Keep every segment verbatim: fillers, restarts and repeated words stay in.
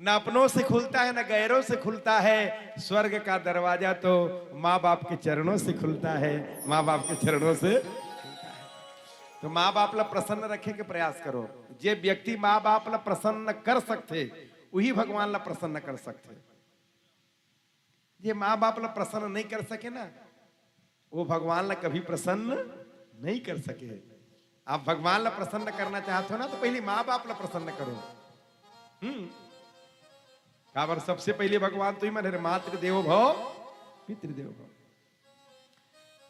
न अपनों से खुलता है, न गैरों से खुलता है। स्वर्ग का दरवाजा तो माँ बाप के चरणों से खुलता है, माँ बाप के चरणों से। तो माँ बाप ला प्रसन्न रखे के प्रयास करो। जे व्यक्ति माँ बाप ला प्रसन्न कर सकथे, वही भगवान ला प्रसन्न कर सकथे। जे माँ बाप ला प्रसन्न नहीं कर सके ना, वो भगवान ला कभी प्रसन्न नहीं कर सके। आप भगवान ला प्रसन्न करना चाहते हो ना, तो पहले माँ बाप ला प्रसन्न करो। हम्म। काबर सबसे पहले भगवान तो ही मन हे, मातृदेवो भव, पितृदेवो भव।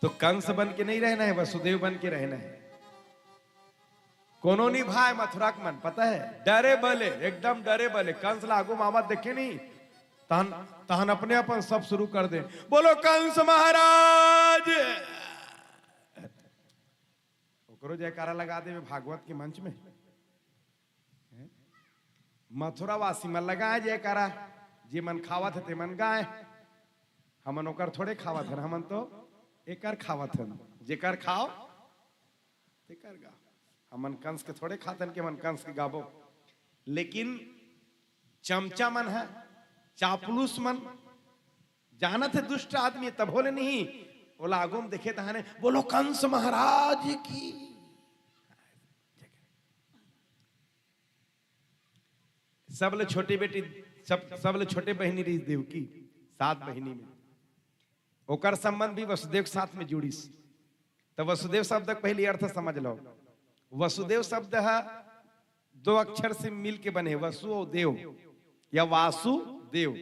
तो कंस बन के नहीं रहना है, वसुदेव बन के रहना है। कोनो नहीं भाई मथुरा के मन, पता है, डरे बले, एकदम डरे बले। कंस ला आगू मावत देखे नहीं, तहन, तहन अपने अपन सब शुरू कर दे, "बोलो कंस महाराज।" ओकरो जयकारा लगा देवे भागवत के मंच में। हैं? मथुरा वासी मन लगाए जयकारा, जे मन खावत हे ते मन गाए। हमन ओकर थोड़े खावत हन, हमन तो एकर खावत हन। जेकर खाओ तेकर गाओ। हमन कंस के थोड़े खातन के हमन कंस के गाबो। लेकिन चमचा मन है, चापलूस मन, जानत हे दुष्ट आदमी, तभो ले नहीं, ओला आगू में देखे तहाने, "बोलो कंस महाराज की।" सब ले छोटी बेटी, सब, सब ले छोटे बहिनी रहिस देवकी, सात बहिनी में। ओकर संबंध भी वसुदेव के साथ में जुड़िस। तो वसुदेव शब्द के पहली अर्थ समझ लो। वसुदेव शब्द है दो अक्षर से मिल के बने, वसु और देव, या वासुदेव।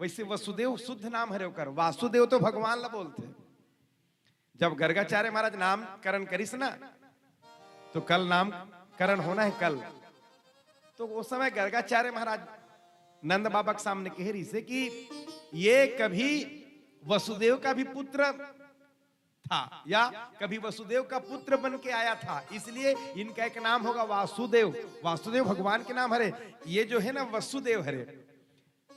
वैसे वसुदेव शुद्ध नाम हरे ओकर, वासुदेव तो भगवान ला बोलथे। जब गर्गाचार्य महाराज नामकरण करिस ना, तो कल नामकरण होना है कल। तो उस समय गर्गाचार्य महाराज नंद बाबा के सामने कह रहिसे कि ये कभी वसुदेव का भी पुत्र था या कभी वसुदेव का पुत्र बन के आया था, इसलिए इनका एक नाम होगा वासुदेव। वासुदेव भगवान के नाम हरे। ये जो है ना वसुदेव हरे,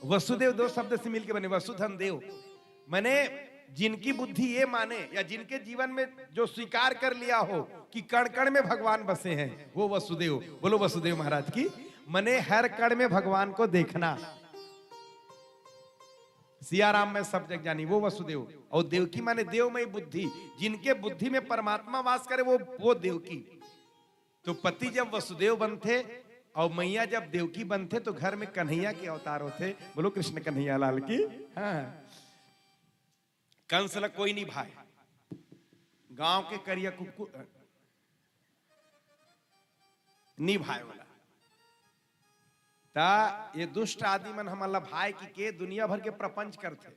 वसुदेव दो शब्द से मिलके बने, वसु धन देव। माने जिनकी बुद्धि ये माने या जिनके जीवन में जो स्वीकार कर लिया हो कि कण कण में भगवान बसे हैं, वो वसुदेव। बोलो वसुदेव महाराज की। माने हर कण में भगवान को देखना। सिया राम मैं सब जग जानी, वो वसुदेव। और देवकी माने देवमयी बुद्धि, जिनके बुद्धि में परमात्मा वास करे, वो, वो देवकी। तो पति जब वसुदेव बनथे और मैया जब देवकी बनथे, तो घर में कन्हैया के अवतार होथे। बोलो कृष्ण कन्हैया लाल की। हाँ, कंस ला कोई नहीं भाए, गांव के करिया कुकुर नहीं भाए वाला। ता ये दुष्ट आदमी मन हमन ला भाए की के दुनिया भर के प्रपंच करथे।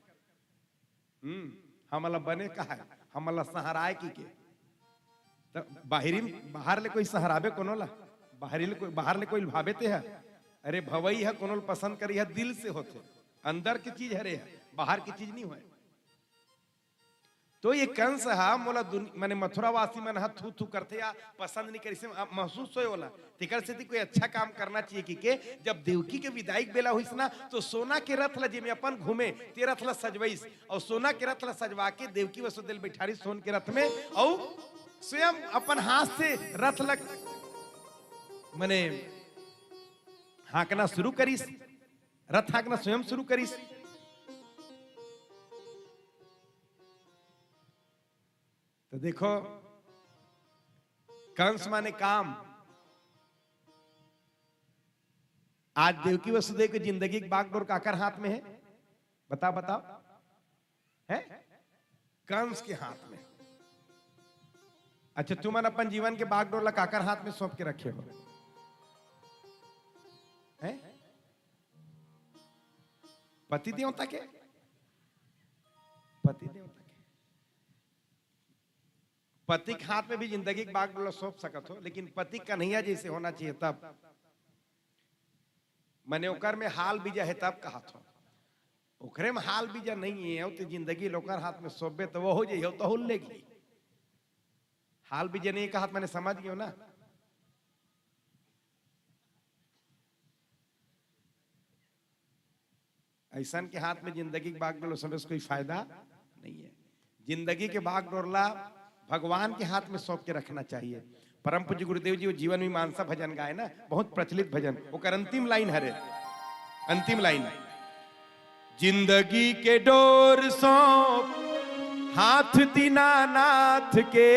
हम्म, हमन ला बने कहाए, हमन ला सहराए की के। त बाहिरी, बाहर ले कोई सहराबे कोनो ला? बाहरी ले कोई, बाहर ले कोई भावे ते ह? अरे भवई ह कोनो ल पसंद करी ह, दिल से होथे, अंदर की चीज हरे ह, बाहर की चीज नहीं होय। तो ये कंस ह मोला दुन-, माने मथुरा वासी मन ह थू थू करथे या पसंद नहीं करिसे, अब महसूस होय ओला। तेकर सेती कोई अच्छा काम करना चाहिए कि के जब देवकी के विदाई के बेला होइस ना, तो सोना के रथ ला जेमे अपन घूमे, ते रथ ला सजवाइस, और सोना के रथ ला सजवा के देवकी वसुदेव बैठारी सोन के रथ में, और स्वयं अपन हाथ से रथ ला मने हाँकना शुरू करिस, रथ हाँकना स्वयं शुरू करिस। तो देखो, कंस माने काम। आज देवकी वसुदेव के जिंदगी के बागडोर काकर हाथ में है? बताओ, बताओ। है? कंस के हाथ में। अच्छा, तुमन अपन जीवन के बागडोर ला काकर हाथ में सौंप के रखे हो? है? पति देवता के? पति देवता के। पति के हाथ में भी जिंदगी के बागडोर ला सौंप सकत हो, लेकिन पति कन्हैया जैसे होना चाहिए तब। मने ओकर में हाल बीजा है तब कहत हो। ओकरे में हाल बीजा नहीं है, तो जिंदगी लोकर हाथ में सौंपबे तो वो हो जाइए, तो हुल लेगी। हाल बीजा नहीं कहत, मने समझ गयो ना? ऐसन के हाथ में जिंदगी के बागडोर सौंपे से कोई फायदा नहीं है। जिंदगी के बागडोर ला भगवान के हाथ में सौंप के रखना चाहिए। परम पूज्य गुरुदेव जी वो जीवन मीमांसा भजन गाए ना, बहुत प्रचलित भजन, ओकर अंतिम लाइन हरे, अंतिम लाइन। जिंदगी के डोर सौंप हाथ दीनानाथ के,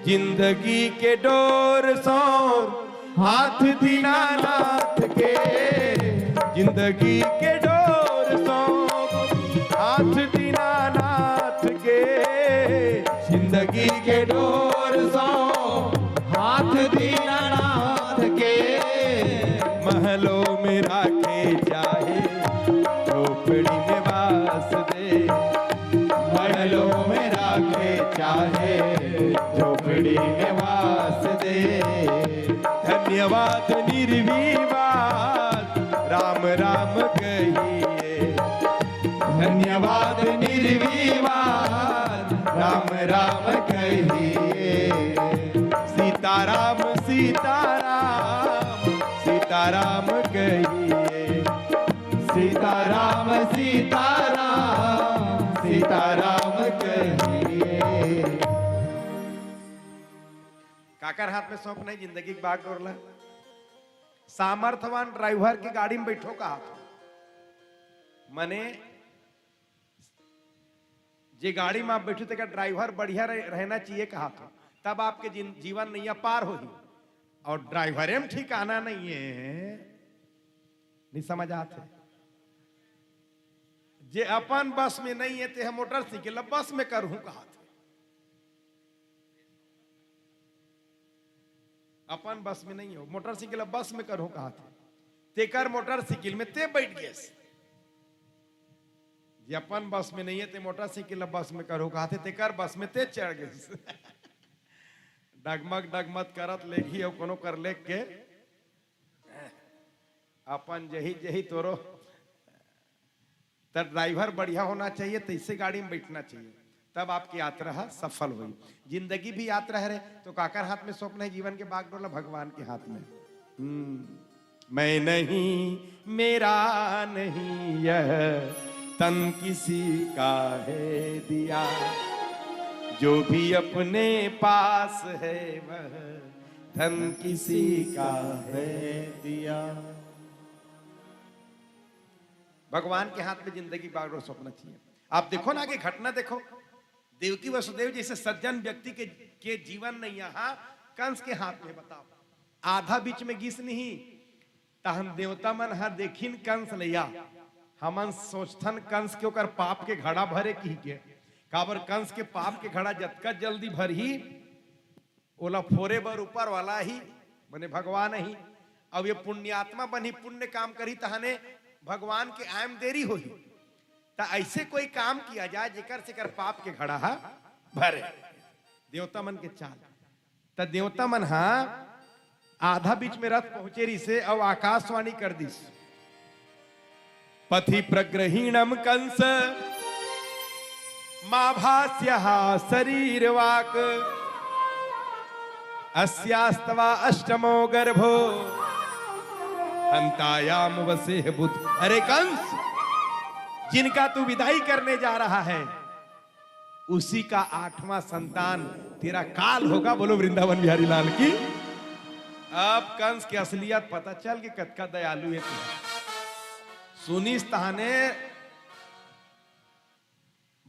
जिंदगी के डोर सौंप हाथ दीनानाथ के, जिंदगी के डोर सौंप हाथ दीनानाथ के, जिंदगी के डोर सौंप हाथ दीनानाथ के। महलों में राखे चाहे झोपड़ी में वास दे, महलों में राखे चाहे झोपड़ी में वास दे। धन्यवाद निर्विवाद राम राम कहिए, धन्यवाद निर्विवाद राम राम कहिए। सीताराम सीताराम सीताराम कहिए, सीताराम सीताराम सीताराम कहिए। काकर हाथ में सौंपना हे जिंदगी के बागडोर ला? सामर्थवान ड्राइवर के गाड़ी में बैठो कहाथों, मने जे गाड़ी में आप बैठो तेकर ड्राइवर बढ़िया रह-, रहना चाहिए कहाथों, तब आपके जिन-, जीवन नैया पार होही। अउ ड्राइवरे में ठिकाना नइ हे, नइ समझ आत हे। जे अपन बस में नइ हे, तेह मोटरसाइकिल ला बस में करहूं कहाथे। अपन बस में नइ हे, मोटरसाइकिल ला बस में करहूं कहाथे। तेकर मोटरसाइकिल में ते बैठ गेस। जे अपन बस में नइ हे, ते मोटरसाइकिल ला बस में करहूं कहाथे, तेकर बस में ते चढ़ गेस। डगमग डगमग करत लेगही अउ कोनो कर लेग के अपन जही जही तोरो। त ड्राइवर बढ़िया होना चाहिए, तैसे गाड़ी में बैठना चाहिए, तब आपकी यात्रा ह सफल होही। जिंदगी भी यात्रा हरे, तो काकर हाथ में सौंपना हे जीवन के बागडोर ला? भगवान के हाथ में। हम्म, मैं नहीं, मेरा नहीं यह तन, किसी का है दिया, जो भी अपने पास है वह धन, किसी का है दिया। भगवान के हाथ में जिंदगी बागडोर सौंपना चाहिए। आप देखो ना, आगे घटना देखो, देवकी वसुदेव जैसे सज्जन व्यक्ति के, के जीवन नैया हा कंस के हाथ में। बताओ, आधा बीच में गिस नहीं, तहन देवता मन हा देखिन कंस लैया, हमन सोचथन कंस के ओकर पाप के घड़ा भरे कहिके, काबर कंस के पाप के घड़ा जतका जल्दी भरही, ओला फोरे बर ऊपर वाला ही, मने भगवान ही। अब ये पुण्यात्मा बनही, पुण्य काम करही, तहने भगवान के आय म देरी होही। त ऐसे कोई काम किया जाए, जेकर से कर पाप के घड़ा हा भरे। देवता मन के चाल। त देवता मन हा आधा बीच में रथ पहुंचे रिसे, अउ आकाशवाणी कर दिस, पथि प्रगृहीणम कंस मा भास्यहा शरीरवाक, अस्यास्तवा अष्टमो गर्भो हंतायाम वसेह बुध। अरे कंस, जिनका तू विदाई करने जा रहा है, उसी का आठवां संतान तेरा काल होगा। बोलो वृंदावन बिहारी लाल की। अब कंस के असलियत पता चल के कतका दयालु हे तू। सुनिस तहाने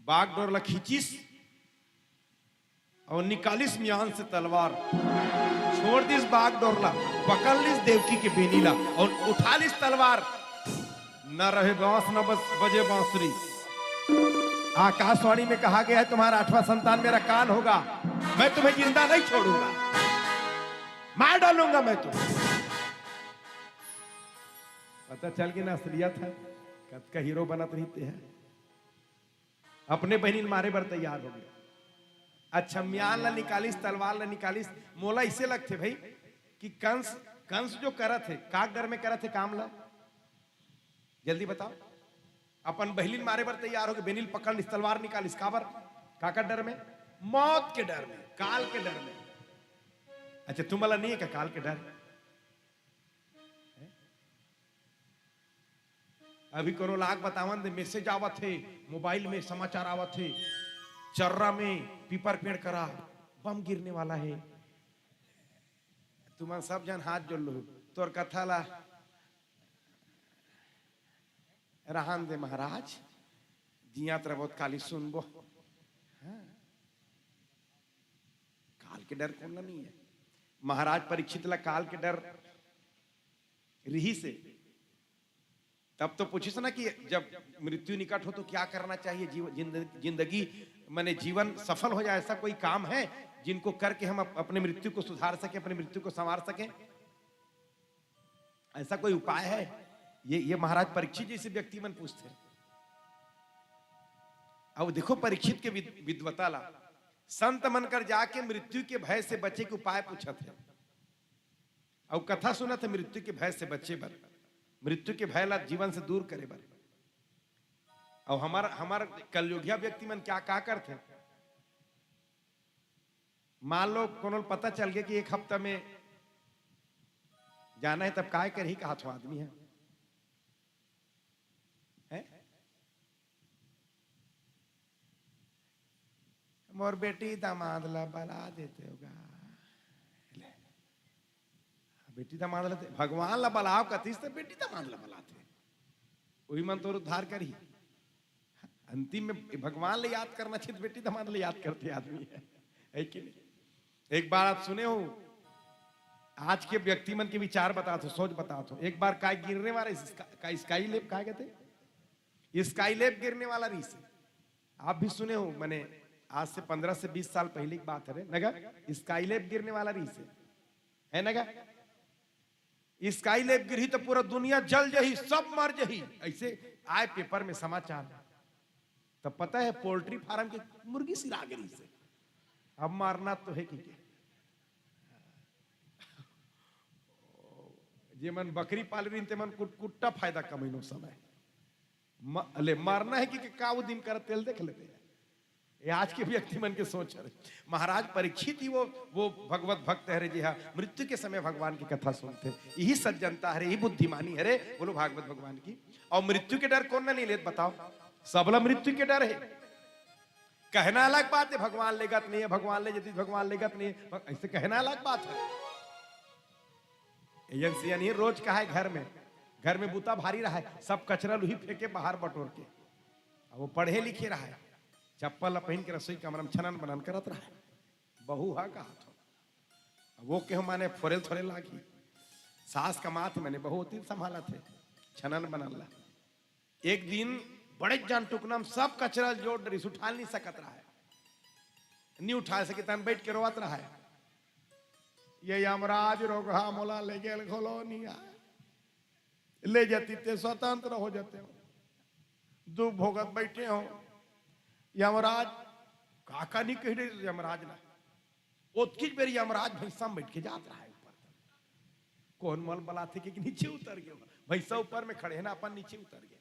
बागडोर ला खींचिस अउ निकालिस म्यान से तलवार, छोड़ दिस बागडोर ला, पकड़ लिस देवकी के बेनी ला अउ उठा लिस तलवार। न रहे बांस, न बस बजे बांसुरी। आकाशवाणी में कहा गया है, तुम्हारा आठवां संतान मेरा काल होगा, मैं तुम्हें जिंदा नहीं छोड़ूंगा, मार डालूंगा मैं तुम्हें। पता चल गया ना असलियत है, कतका हीरो बनत रहिते हैं। अपने बहिनी ल मारे बर तैयार हो गया। अच्छा, म्यान ला निकालिस, तलवार ला निकालिस। मोला इसे लगथे भाई कि कंस, कंस जो करत हे, का डर में करत हे काम ला? जल्दी बताओ। अपन बहिनी ल मारे बर तैयार हो गए, बेनी ल पकड़ लिस, तलवार निकालिस, काबर? काकर डर में? मौत के डर में, काल के डर में। अच्छा, तुमला नहीं है क्या काल के डर? अभी कोनो ला आग बतावन दे, मैसेज आवत हे, मोबाइल में समाचार आवत हे, चर्रा में पीपर पेड़ करा बम गिरने वाला है। तुमन सब जन हाथ जोड़ लो, तोर कथा ला रहन दे महाराज, जियात रबोत काली सुनबो। हाँ। काल के डर कोन ला नहीं है? महाराज परीक्षित ला काल के डर रिहिसे। तब तो पूछिस ना कि जब मृत्यु निकट हो तो क्या करना चाहिए, जीव-, जिंद-, जिंदगी, माने जीवन सफल हो जाए, ऐसा कोई काम है जिनको करके हम अप-, अपने मृत्यु को सुधार सके, अपनी मृत्यु को संवार सके? ऐसा कोई उपाय है? ये, ये महाराज परीक्षित जैसे व्यक्ति मन पूछते हैं। अब देखो परीक्षित के विद-, विद्वता ला, संत मन कर जाके मृत्यु के भय से बचे के उपाय पूछत है। अउ कथा सुनत है मृत्यु के भय से बचे बर, मृत्यु के भय ला जीवन से दूर करे बर। अउ हमर, हमर कलयुगिया व्यक्ति मन क्या, का करथे? मान लो कोनो ल पता चल गया कि एक हफ्ता में जाना है, तब काय करही, कहा थो आदमी है, हैं? मोर बेटी दामाद ला बला देते होगा। ले। बेटी दामाद ला ते-, भगवान ला बलाव कतिस त बेटी दामाद ला बलाते। वही मन तोर उद्धार करही। अंतिम में भगवान ला याद करना चाहिए, तो बेटी दामाद ला याद करते आदमी है, है कि नहीं? एक बार आप सुने हो, आज के व्यक्ति मन के विचार बतात हो, सोच बतात हो। एक बार काय गिरने वाला इसका, का स्काई लेब काय कहते, स्काई लेब गिरने वाला रहिसे। आप भी सुने हो, मैंने आज से पन्द्रह से बीस साल पहले की बात है रे, नगर स्काई लेब गिरने वाला रहिसे, है नगर? स्काई लेब गिरही तो पूरा दुनिया जल जही, सब मर जही, ऐसे आए पेपर में समाचार। तब पता है पोल्ट्री फार्म के मुर्गी सिरा गिरही से, अब मारना तो है कि क्या? जे मन बकरी पाले रहिन, ते मन कुट-, कुट्टा फायदा कमैनो समय। म-, ले, मरना है कि, कि का वो दिन कर तेल देख लेते हैं। ये आज के व्यक्ति मन के सोच हरे। महाराज परीक्षित ही वो, वो भगवत भक्त हरे जी, हाँ, मृत्यु के समय भगवान की कथा सुनते। यही सज्जनता हरे, यही बुद्धिमानी हरे, बोलो भागवत भगवान की। और मृत्यु के डर कौन ना नहीं लेत, बताओ? सबला मृत्यु के डर है। कहना अलग बात है, भगवान लेगत नहीं है, भगवान ले जती, भगवान लेगत नहीं है, ऐसे कहना अलग बात है। एजेंसी यानी रोज का है घर में, घर में बूता भारी रहा है, सब कचरा लुही फेंके बाहर बटोर के। अब वो पढ़े लिखे रहा है, चप्पल ला पहिन के रसोई कमरा में छनन बनन करत रहा है। बहू हा कहा थो, अब वो केहो माने फोरेल थोरे लागी, सास कमात माने बहू ओती संभालत है, छनन बनन ला। एक दिन बड़े जान टुकना में सब कचरा जोड़ डरिस, उठा नहीं सकत रहा है, नहीं उठा सके तन बैठ के रोवत रहा है। ये यमराज रोगहा मोला ले गेल घोलो नहीं आए, ले जाती ते स्वतंत्र हो जाते हो, दुख भोगत बैठे हो। यमराज काका नहीं कह रहे यमराज ना, ओतकीच बेर यमराज भैंसा में बैठ के जात रहा है ऊपर तक। कौन मल बलाथे कि नीचे उतर गए, भैंसा ऊपर में खड़े है ना, अपन नीचे उतर गए।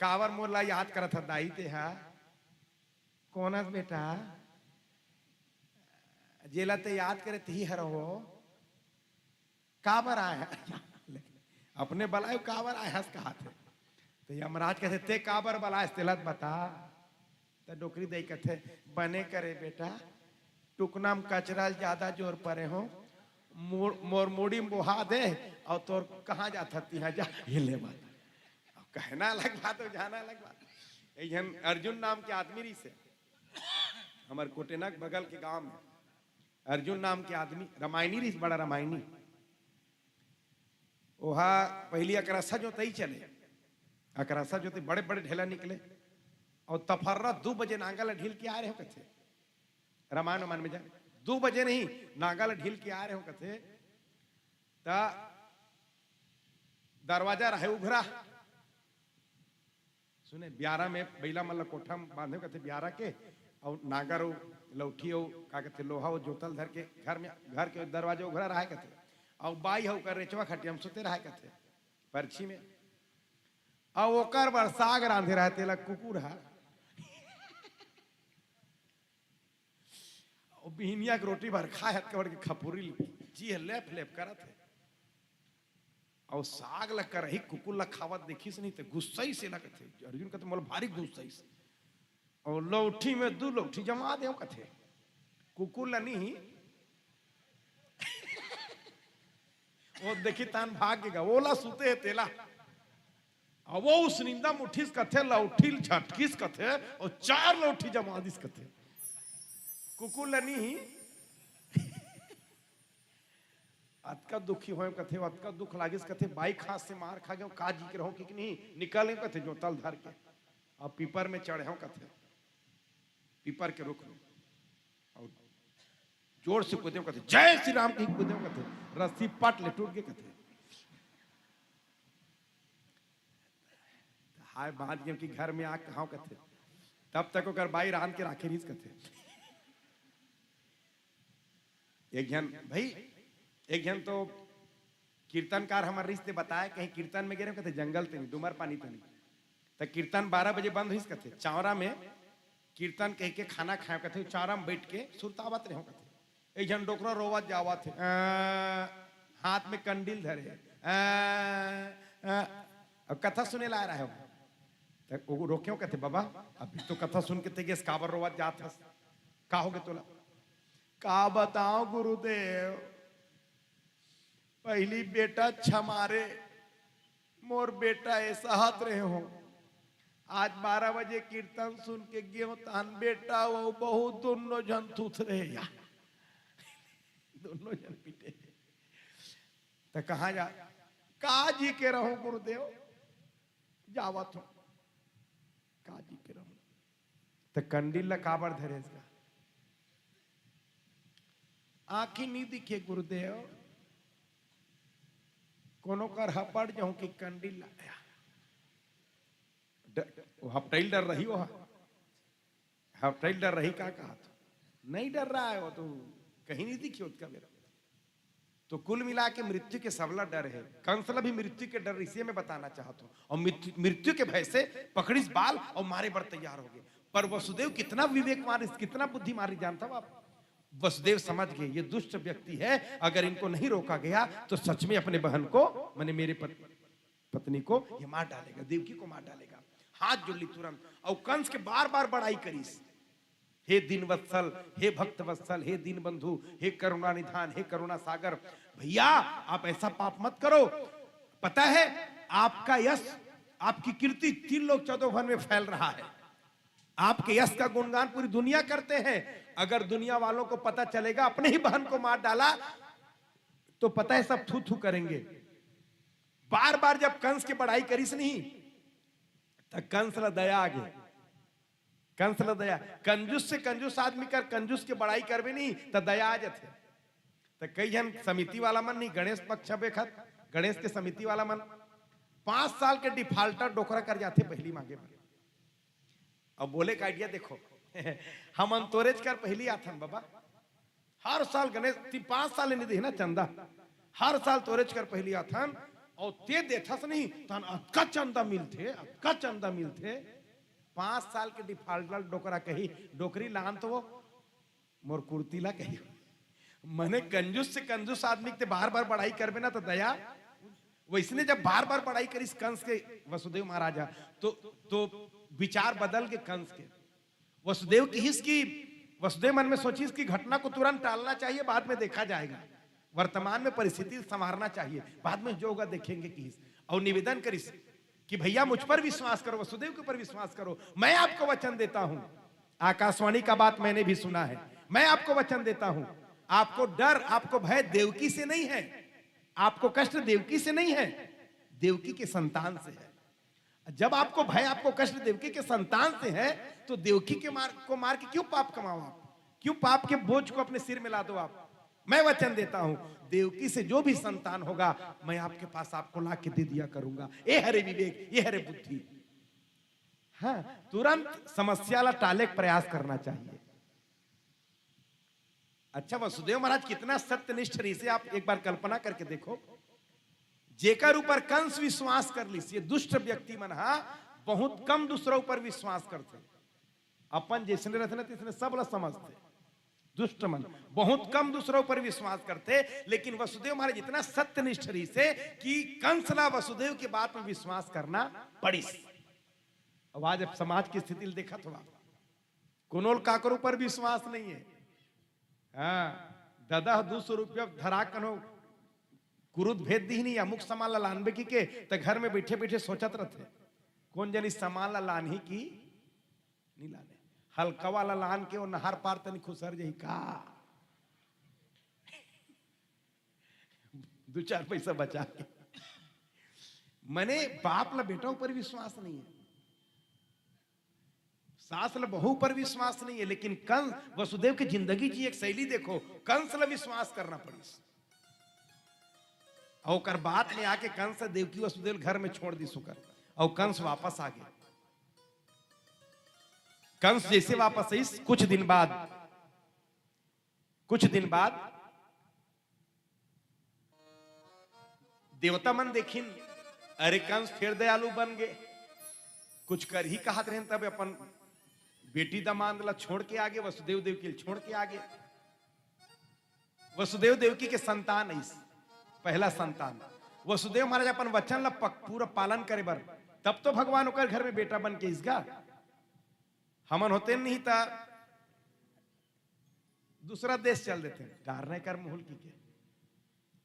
काबर मोला याद करत ह दाई ते हा? कोनस बेटा? जेला ते याद करे तिही हर हो। काबर आए हस? अपने बलाए काबर आए हस कहाथे। तो यमराज कहते, "ते काबर बलाए, तेला त बता।" त डोकरी दाई कहते, "बने करे बेटा, टुकना म कचरा ल ज्यादा जोर परे हो, मोर, मोर मुड़ी म बोहा दे, और तोर कहाँ जात हस तिहाँ जा, ये ले बात।" अब कहना अलग बात और जाना अलग बात। एक झन अर्जुन नाम के आदमी रहिसे, हमर कोटेना के बगल के गांव में अर्जुन नाम के आदमी, रामायणी रहिस, बड़ा रामायणी। ओहा पहिली अकरसा जोतई चले, अकरसा जोते बड़े बड़े ढेला निकले, और तफर्रा दू बजे नांगर ल ढील के आए रहे हो कथे, रामायण वामायण में जा, दू बजे नहीं, नांगर ल ढील के आए रहे हो कथे, त दरवाजा रहे उघरा, सुने, बियारा में बइला मन ल कोठा म बांधे कथे, बियारा के, अउ नांगर अउ लौठी अउ का कथे, लोहा अउ जोतल धर के घर में, घर के दरवाजा उघरा रहे कथे, अउ बाई ह ओकर रेचवा खटिया म सुते रहे कथे, परछी में, अउ ओकर बर साग रांधे रहे, तेला कुकुर ह। अउ बिहनिया के रोटी भर खाए हत कबड़ के खपुरी जी ह लेप लेप करत हे। अउ साग ल करही कुकुर ल खावत देखिस नहीं त गुस्सइस एला कथे। अर्जुन कथे, "मोला भारी गुस्सइस।" अउ लौठी में दू लौठी जमा देव कथे। कुकुर ल नहीं। वो देखी तान भाग गेगा, ओला सुते हे तेला। अब वो उस निंदा मुठिस कथे, लौठी ल झटकिस कथे, अउ चार लौठी जमा दिस कथे। कुकुर ल नहीं। अतका दुखी होय कथे, अतका दुख लागिस कथे, बाई खास से मार खा गयो, का जी के रहो कि नहीं, निकल गयो कथे जोतल धर के, अब पीपर में चढ़े हो कथे, पीपर के रुख में, और जोर से कूदे कथे, "जय श्री राम" कही कूदे कथे, रस्सी पट ले टूट के कथे। हाय बांध गयो कि घर में आग कहां कथे, तब तक ओकर बाई रांध के राखे रहिस कथे। एक झन भाई, एक झन तो कीर्तनकार हमर रिश्ते बताए, कहीं कीर्तन में गे रहे कथे, जंगल तनी, डूमर पानी तनी, त कीर्तन बारह बजे बंद होइस कथे, चावरा में कीर्तन कह के खाना खाए कथे, चावरा में बैठ के सुरतावत रहे कथे। एक झन डोकरा रोवत जावत हे, "आ, हाथ में कंडील धरे हे, आ, आ।" अब कथा सुने ला रहे हो, त वो रोक्यो कथे, "बाबा, अभी तो कथा सुन के ते गेस, काबर रोवत जात हस? का हो गे तोला?" "का बताओ गुरुदेव, पहली बेटा छमारे, मोर बेटा ए सहत रहे हो, आज बारह बजे कीर्तन सुन के गेव, तहन बेटा वो बहुत दोनों झन थूथ रहे या।" दोनों झन पीटे। त कहाँ जा, "का जी के रहूं गुरुदेव, जावत हूं, का जी के रहूं।" त कंडील ला काबर धरे इसका? "आंखी नहीं दिखे गुरुदेव, कोनो कर हपड़ जाऊं कि कंडील ला।" ड-, वो हपटैल डर रही, वो हपटैल डर रही, का कहा तो नहीं डर रहा है वो तो, कहीं नहीं दिखी उसका मेरा। तो कुल मिला के मृत्यु के सबला डर है, कंस ला भी मृत्यु के डर, इसे मैं बताना चाहता हूँ। और मृत्यु, मृत्यु के भय से पकड़िस बाल और मारे बर तैयार हो गए। पर वसुदेव कितना विवेकवान, इस कितना बुद्धिमान, जानता हो आप? वसुदेव समझ गए, ये दुष्ट व्यक्ति है, अगर इनको नहीं रोका गया तो सच में अपने बहन को, माने मेरे पत-, पत्नी को ये मार डालेगा, देवकी को मार डालेगा। हाथ जोड़ ली तुरंत, और कंस के बार बार बड़ाई करीस, "हे दीन वत्सल, हे भक्त वत्सल, हे दीन बंधु, हे करुणा निधान, हे करुणा सागर, भैया, आप ऐसा पाप मत करो। पता है, आपका यश, आपकी कीर्ति तीन लोक चौदह भुवन में फैल रहा है। आपके यश का गुणगान पूरी दुनिया करते हैं। अगर दुनिया वालों को पता चलेगा, अपने ही बहन को मार डाला, तो पता है, सब थू थू करेंगे।" बार बार जब कंस की बड़ाई करीस नहीं, तो कंस ला दया आ गई। कंस ला दया, कंजूस से कंजूस आदमी कर, कंजूस के बड़ाई करबे नहीं, तो दया आ जाथे। तो कई झन समिति वाला मन नहीं, गणेश पक्ष बेखत, गणेश के समिति वाला मन, पांच साल के डिफॉल्टर डोकरा कर जाथे पहली मांगे बर। अब बोले का आइडिया देखो, "हम अंतोरेज कर पहली आथन बाबा, हर साल गणेश ती पांच साल नहीं दे ना चंदा, हर साल तोरेज कर पहली आथन, और ते देथस नहीं, तन अतका चंदा मिलथे, अतका चंदा मिलथे।" पांच साल के डिफॉल्टर डोकरा कही, "डोकरी लान तो वो मोर कुर्ती ला कही।" मने कंजूस से कंजूस आदमी के बार बार बड़ाई करबे ना तो दया। वैसने जब बार बार बड़ाई करिस कंस के, वसुदेव महाराजा, तो, तो विचार बदल के कंस के। वसुदेव किहिस कि, वसुदेव मन में सोचिस कि घटना को तुरंत टालना चाहिए, बाद में देखा जाएगा, वर्तमान में परिस्थिति संवारना चाहिए, बाद में जो होगा देखेंगे किहिस। और निवेदन करिस कि भैया मुझ पर विश्वास करो, वसुदेव के ऊपर विश्वास करो, मैं आपको वचन देता हूं, आकाशवाणी का बात मैंने भी सुना है, मैं आपको वचन देता हूं, आपको डर, आपको भय देवकी से नहीं है, आपको कष्ट देवकी से नहीं है, देवकी के संतान से है। जब आपको भय, आपको कष्ट देवकी के संतान से है, तो देवकी के मार को मार के क्यों पाप कमाओ आप? क्यों पाप के बोझ को अपने सिर में लादो आप? मैं वचन देता हूं, देवकी से जो भी संतान होगा, मैं आपके पास आपको ला के दे दिया करूंगा। ए हरे विवेक, ये हरे बुद्धि। हाँ, तुरंत समस्या ला टाले के प्रयास करना चाहिए। अच्छा, वसुदेव महाराज कितना सत्यनिष्ठ रहिसे, आप एक बार कल्पना करके देखो। जेकर ऊपर कंस विश्वास कर लिस, ये दुष्ट व्यक्ति मन हा बहुत कम दूसरा ऊपर विश्वास करथे। अपन जैसने रहथे ना, तैसने सब ला समझथे। दुष्ट मन बहुत कम दूसरा ऊपर विश्वास करथे, लेकिन वसुदेव महाराज इतना सत्यनिष्ठ रहिसे कि कंस ला वसुदेव के बात में विश्वास करना पड़िस। अब आज आप समाज की स्थिति ल देखत हो आप, कोनो ल काकरो ऊपर विश्वास नहीं है। हाँ, ददा दू सौ रुपया धरा कनो कुरुद भेज दिही नहीं, अमुक सामान ला लानबे कहिके, त घर में बइठे बइठे सोचत रथे, कोन जनी सामान ला लानही कि नहीं लाने। हल्का वाला लान के वो नहर पार तनी खुसर जाही का। दू चार पैसा बचा के। मने बाप ला बेटा ऊपर विश्वास नहीं है, सास ला बहू ऊपर विश्वास नहीं है, लेकिन कंस, वसुदेव के जिंदगी जी एक शैली देखो, कंस ला विश्वास करना पड़िस। अउ ओकर बात में आके कंस देवकी वसुदेव घर में छोड़ दिस ओकर, अउ कंस वापस आ गे। कंस जैसे वापस आइस, कुछ दिन बाद, कुछ दिन बाद देवता मन देखिन, अरे कंस फेर दयालु बन गे, कुछ करही कहत रहेन, तब अपन बेटी दमांद ला छोड़ के आ गे, वसुदेव देवकी ला छोड़ के आ गे। वसुदेव देवकी के संतान आइस, पहला संतान। वसुदेव महाराज अपन वचन ला पक-, पूरा पालन करे बर, तब तो भगवान ओकर घर में बेटा बन के आइस गा। हमन होते नहीं त दूसरा देश चल देते, डारने कर मुहुल की के।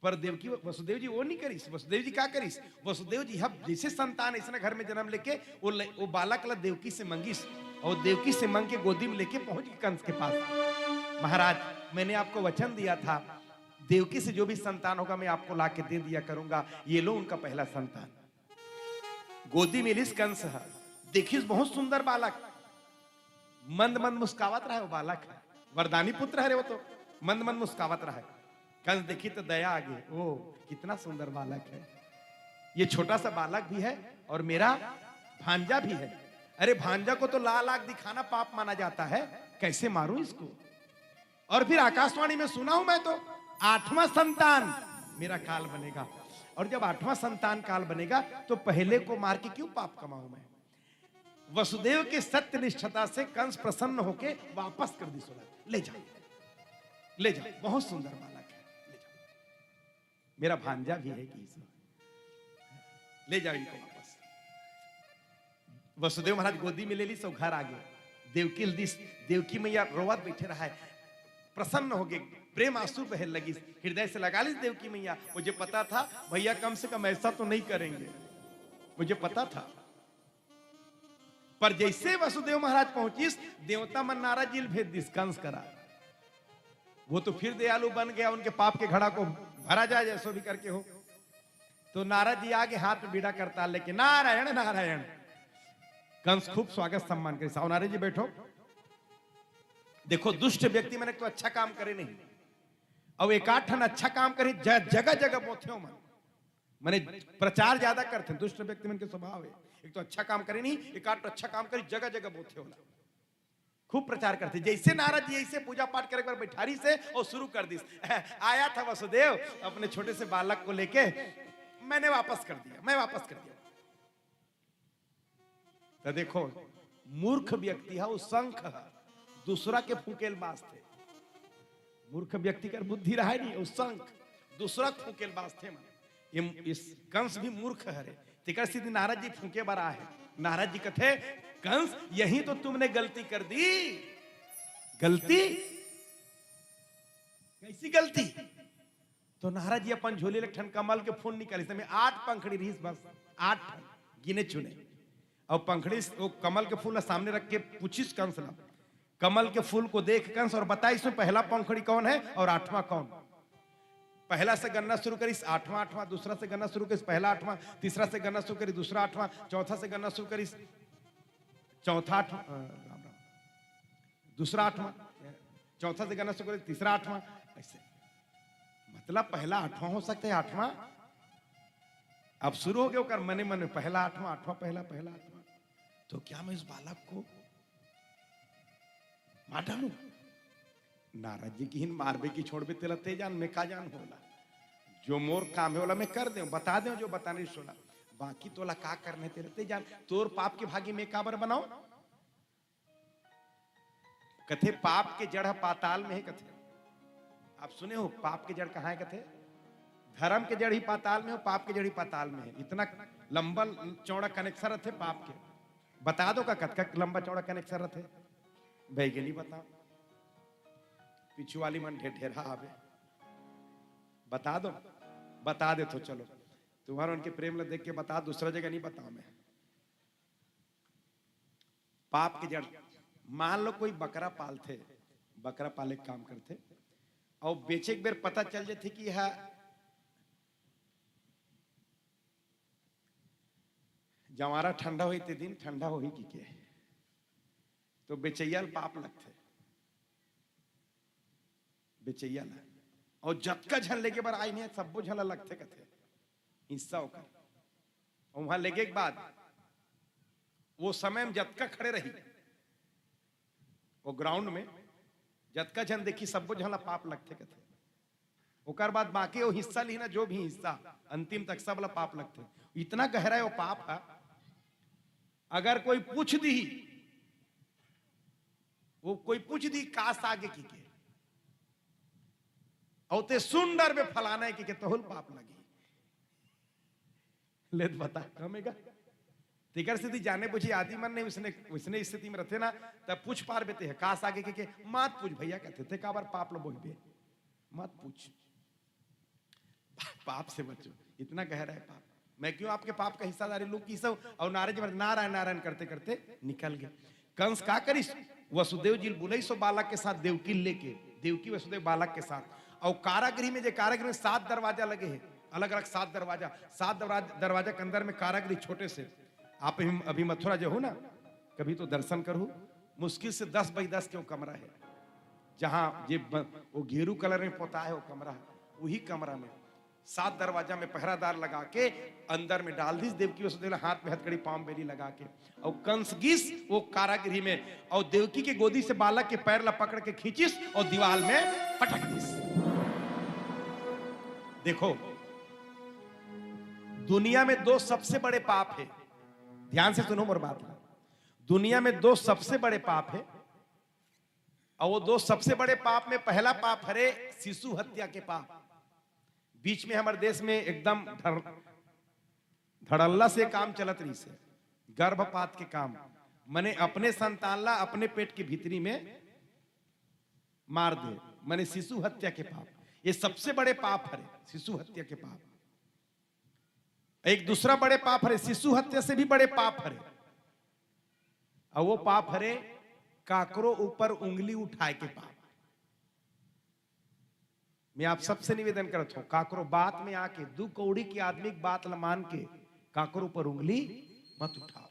पर देवकी, वसुदेव जी वो नहीं करिस। वसुदेव जी का करिस? वसुदेव जी अब जैसे संतान ऐसने घर में जन्म लेके वो ल-, वो बालक ला देवकी से मंगिस, और देवकी से मंग के गोदी में लेके पहुंच गई कंस के पास। महाराज, मैंने आपको वचन दिया था, देवकी से जो भी संतान होगा मैं आपको ला के दे दिया करूंगा। ये लो उनका पहला संतान। गोदी में लिस कंस ह, देखिस बहुत सुंदर बालक, मंद मंद मुस्कावत रहे वो बालक ह, वरदानी पुत्र हरे वो तो, मंद मंद मुस्कावत रहे। कंस देखी तो दया आ गई, ओ कितना सुंदर बालक है, ये छोटा सा बालक भी है और मेरा भांजा भी है। अरे भांजा को तो लाल आग दिखाना पाप माना जाता है, कैसे मारूं इसको? और फिर आकाशवाणी में सुना हूं मैं तो, आठवां संतान मेरा काल बनेगा। और जब आठवां संतान काल बनेगा तो पहले को मार के क्यों पाप कमाऊं मैं? वसुदेव के सत्यनिष्ठता से कंस प्रसन्न होके वापस कर दिस ओला, ले जाओ, ले जाओ, बहुत सुंदर बालक है, ले जाओ, मेरा भांजा भी है कि इसमें, ले जाओ इनको वापस। वसुदेव महाराज गोदी में ले लिस, सब घर आ गए। देवकी ल दिस, देवकी मैया रोवत बैठे रहा है, प्रसन्न हो गए, प्रेम आंसू बहे लगिस, हृदय से लगा लिस देवकी मैया। मुझे पता था भैया कम से कम ऐसा तो नहीं करेंगे, मुझे पता था। पर जैसे वसुदेव महाराज पहुंचिस, देवता मन नारद जी ल भेज दिस कंस करा। वो तो फिर दयालु बन गया, उनके पाप के घड़ा को भरा जाए, जैसो भी करके हो। तो नारद जी आगे हाथ में बीड़ा करताल लेके, नारायण नारायण। कंस खूब स्वागत सम्मान करे, "आओ नारद जी बैठो।" देखो, दुष्ट व्यक्ति मन एक तो अच्छा काम करे नहीं, अउ एकाध ठन अच्छा काम करे, ज-, जगह जगह बोथे हो मन, माने प्रचार ज्यादा करथे, दुष्ट व्यक्ति मन के स्वभाव है। एक तो अच्छा काम करे नहीं, एकाध ठन अच्छा काम करे, जगह जगह बोथे होला, खूब प्रचार करथे। जैसे नारद जी ऐसे पूजा पाठ करे बर बैठारिस हे और शुरू कर दिस, "आया था वसुदेव अपने छोटे से बालक को लेके, मैंने वापस कर दिया, मैं वापस कर दिया।" तो देखो, मूर्ख व्यक्ति है, वो शंख है, दूसरा के फूंकेल बाजथे। मूर्ख व्यक्ति कर बुद्धि रहे नहीं, वो शंख, दूसरा के फूंकेल बाजथे मन। ये, इस कंस भी मूर्ख हरे, तेकर सीधी नारद जी फूंके बर आहे। नारद जी कथे, "कंस, यही तो तुमने गलती कर दी।" गलती? कैसी गलती? तो नारद जी अपन झोली ले एक ठन कमल के फूल निकालिस, इसमें आठ पंखड़ी रहिस, बस आठ ठन गिने चुने। अब पंखड़ी, वो कमल के फूल ला सामने रख के पूछिस कंस ला, कमल के फूल को देख कंस और बता, इसमें पहला पंखड़ी कौन है और आठवां कौन? पहला से गणना शुरू करिस, आठवां, आठवां, दूसरा से गणना शुरू करिस, पहला आठवां, तीसरा से गणना शुरू करिस, दूसरा आठवां, चौथा से गणना शुरू करिस, चौथा आठवां, अ, राम राम, दूसरा आठवां, चौथा से गणना शुरू करिस, तीसरा आठवां, ऐसे। मतलब पहला आठवां हो सकता है, आठवां। अब शुरू हो गया ओकर मने मन में, पहला आठवां, आठवां पहला, पहला आठवां। तो क्या मैं इस बालक को मार डालूं? नारद जी किहिन, "मारबे कि छोड़बे, तेला ते जान, मैं का जान होला। जो मोर काम है, ओला मैं कर देंव, बता देंव, जो बताने सोला। बाकी तोला का करना है, तेला ते जान। तोर पाप के भागी मैं काबर बनाऊं?" कथे, "पाप के जड़ ह पाताल में है," कथे। आप सुने हो, पाप के जड़ कहाँ है? कथे, "धर्म के जड़ ही पाताल में हो, पाप के जड़ ही पाताल में है।" इतना लंबा चौड़ा connection रथे पाप के। बता दो का कतका लंबा चौड़ा connection रथे? बैगनी बताओ, पिछू वाली मन ढेर ढेर हावे, बता दो। बता देथो, चलो, तुम्हार उनके प्रेम ला देख के बता, दूसरा जगह नहीं बताओ मैं। पाप के जड़, मान लो कोई बकरा पालथे, बकरा पाले के काम करथे, अउ बेचे के बेर पता चल जाथे कि यह जवारा ठंडा होही ते दिन ठंडा होही कि के, तो बेचैया ल पाप लगथे, बेचैया ला। अउ जतका झन लेके बर आइन हे, सब्बो झन ला लगथे कथे हिस्सा ओकर। अउ वहां लेगे के बाद वो समय में जतका खड़े रही वो ग्राउंड में, जतका झन देखी, सब्बो झन ला पाप लगथे कथे। ओकर बाद बाकी वो हिस्सा ली ना, जो भी हिस्सा, अंतिम तक सब ला पाप लगथे। इतना गहरा है वो पाप है, अगर कोई पूछ दी, वो कोई पूछ दी का सागे कि के, अउ ते सुन डरबे फलाना हे कि के, तहू ल पाप लगी। ले त बता, कम हे गा। तेकर सेती जाने बुझे आदमी मन नहीं उसने, उसने स्थिति में रहथे ना, तब पूछ पारबे ते ह, का सागे कि के, मत पूछ भैया कथे, ते काबर पाप ल बोहिबे, मत पूछ। पाप से बचो, इतना गहरा है पाप। मैं क्यों आपके पाप का हिस्सादारी लूं, की सब और नारे जी महाराज नारायण नारायण करते करते निकल गए। कंस का करिस? वसुदेव जी ल बुलाइस ओ बालक के साथ, देवकी ल लेके, देवकी वसुदेव बालक के साथ। और कारागृह में, जे कारागृह में सात दरवाजा लगे हैं, अलग अलग सात दरवाजा, सात दरवाजा, दरवाजा के अंदर में कारागृह छोटे से। आप अभी, अभी मथुरा जो हो ना, कभी तो दर्शन करू, मुश्किल से दस बाई दस के वो कमरा है, जहाँ जे ब-, वो घेरू कलर में पोता है वो कमरा, वही कमरा में सात दरवाजा में पहरादार लगा के अंदर में डाल दिस देवकी वसुदेव ला, हाथ में हथकड़ी पाँव बेली लगा के। और कंस गिस वो कारागृह में और देवकी के गोदी से बालक के पैर ला पकड़ के खींचिस और दीवाल में पटक दिस। देखो, दुनिया में दो सबसे बड़े पाप है, ध्यान से सुनो मोर बात ला। दुनिया में दो सबसे बड़े पाप है, और वो दो सबसे बड़े पाप में पहला पाप हरे शिशु हत्या के पाप। बीच में हमारे देश में एकदम धर-, धड़ल्ला से काम चलत रहिस हे, गर्भपात के काम, मने अपने संतान ला अपने पेट के भीतरी में मार दे, मने शिशु हत्या के पाप। ये सबसे बड़े पाप हरे, शिशु हत्या के पाप। एक दूसरा बड़े पाप हरे, शिशु हत्या से भी बड़े पाप हरे, और वो पाप हरे काकरो ऊपर उंगली उठाए के पाप। मैं आप सबसे निवेदन करत हूं, काकरो बात में आके, दू कौड़ी के आदमी के बात ल मान के काकरो ऊपर उंगली मत उठाओ।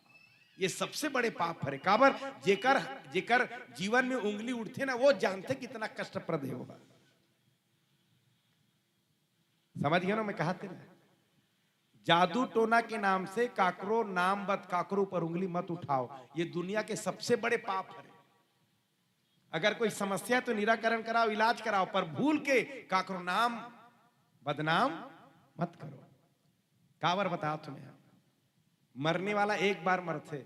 ये सबसे बड़े पाप हरे। काबर? जेकर, जेकर जीवन में उंगली उठथे ना, वो जानथे कितना कष्टप्रद हे वो। समझ गए ना मैं कहा थे ना? जादू टोना के नाम से काकरो नाम बद, काकरो ऊपर उंगली मत उठाओ। ये दुनिया के सबसे बड़े पाप हरे। अगर कोई समस्या है तो निराकरण कराओ, इलाज कराओ, पर भूल के काकरो नाम बदनाम मत करो। काबर बताओ तुम्हें, मरने वाला एक बार मरथे,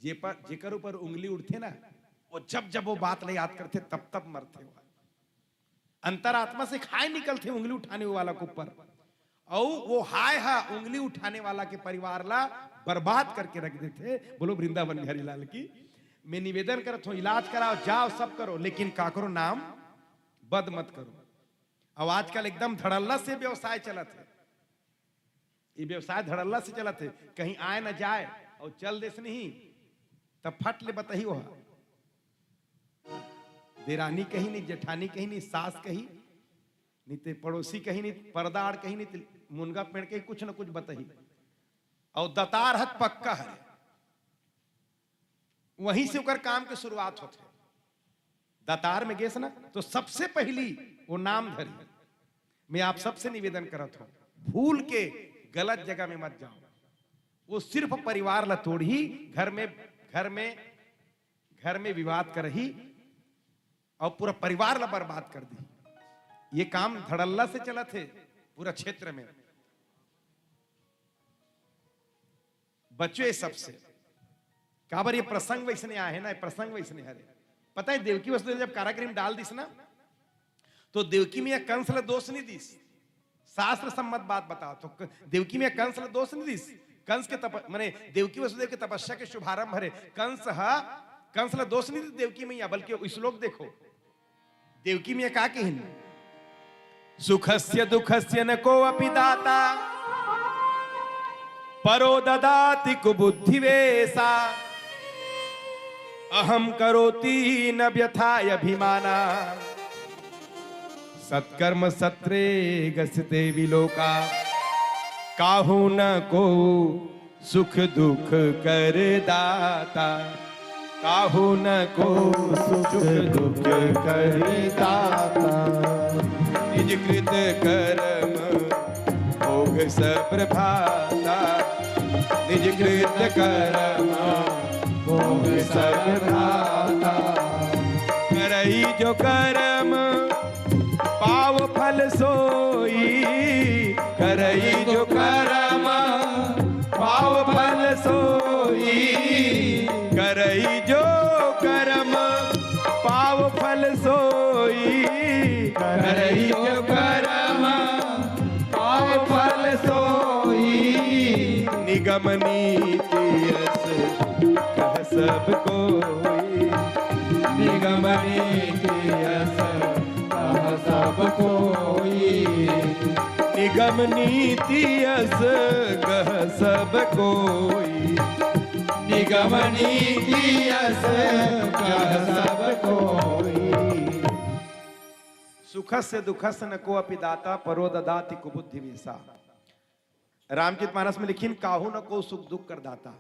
जे पर, जेकर ऊपर उंगली उठथे ना, वो जब जब वो बात ले याद करथे, तब तब मरथे वो। अंतरात्मा से खाए निकलथे उंगली उठाने वाला के ऊपर, अउ वो हाय हा उंगली उठाने वाला के परिवार ला बर्बाद करके रख देथे। बोलो वृंदावन बिहारी लाल की। मैं निवेदन करत हूं, इलाज कराओ, जाओ, सब करो, लेकिन काकरो नाम बद मत करो। अब आजकल एकदम धड़ल्ला से व्यवसाय चलत हे, ये व्यवसाय धड़ल्ला से चलत हे, कहीं आए ना जाए और चल देस नहीं, तब फट ले बतही वह। देरानी कही नहीं, जेठानी कही नहीं, सास कही नहीं, ते पड़ोसी कही नहीं, परदा आड़ कही नहीं, ते मुनगा पेड़ कही, कुछ न कुछ बतही। और दतार हत पक्का हरे, वहीं से ओकर काम के शुरुआत होथे। दतार में गेस ना, तो सबसे पहली वो नाम धरी। मैं आप सबसे निवेदन करत हूं, भूल के गलत जगह में मत जाओ। वो सिर्फ परिवार ला तोड़ही, घर में, घर में, घर में विवाद करही और पूरा परिवार ला बर्बाद कर दी। ये काम धड़ल्ला से चलत हे पूरा क्षेत्र में। बचो ये सबसे। काबर ये प्रसंग वैसने आए हे ना, ये प्रसंग वैसने हरे। पता है, देवकी वसुदेव जब कारागृह में डाल दिस ना, तो देवकी मैया कंस ला दोष नहीं दिस, शास्त्र सम्मत बात बताओ तो क-, देवकी मैया कंस ला दोष नहीं दिस। कंस के तप-, माने देवकी वसुदेव के तपस्या के शुभारंभ हरे। कंस हा, कंस ला दोष नहीं दिस देवकी मैया, बल्कि वो श्लोक देखो, देवकी मैया का कहिन, सुखस्य दुखस्य न को अपि दाता, परो ददाति कुबुद्धिवेशा। अहम करोति न व्यथायभिमाना, सत्कर्म सत्रे गसते विलोका। काहू न को सुख दुख कर दाता, काहू न को सुख दुख कर दाता। निज कृत कर्म भोग सब भ्राता, निज कृत कर्म भोग सब भ्राता। करई जो कर्म पाव फल सोई, करई जो कर्म पाव फल सोई, करई जो कर्म पाव फल सोई, करई जो कर्म पाव फल सोई। निगम नीति अस कह सब कोई, निगम नीति अस कह सब कोई। निगम नीति अस कह सब कोई, निगम नीति अस कह सब कोई। सुखस्य दुखस्य न को अपि दाता, परो ददाति कुबुद्धिवेशा। रामचरित मानस में लिखिन, काहू न को सुख दुख कर दाता,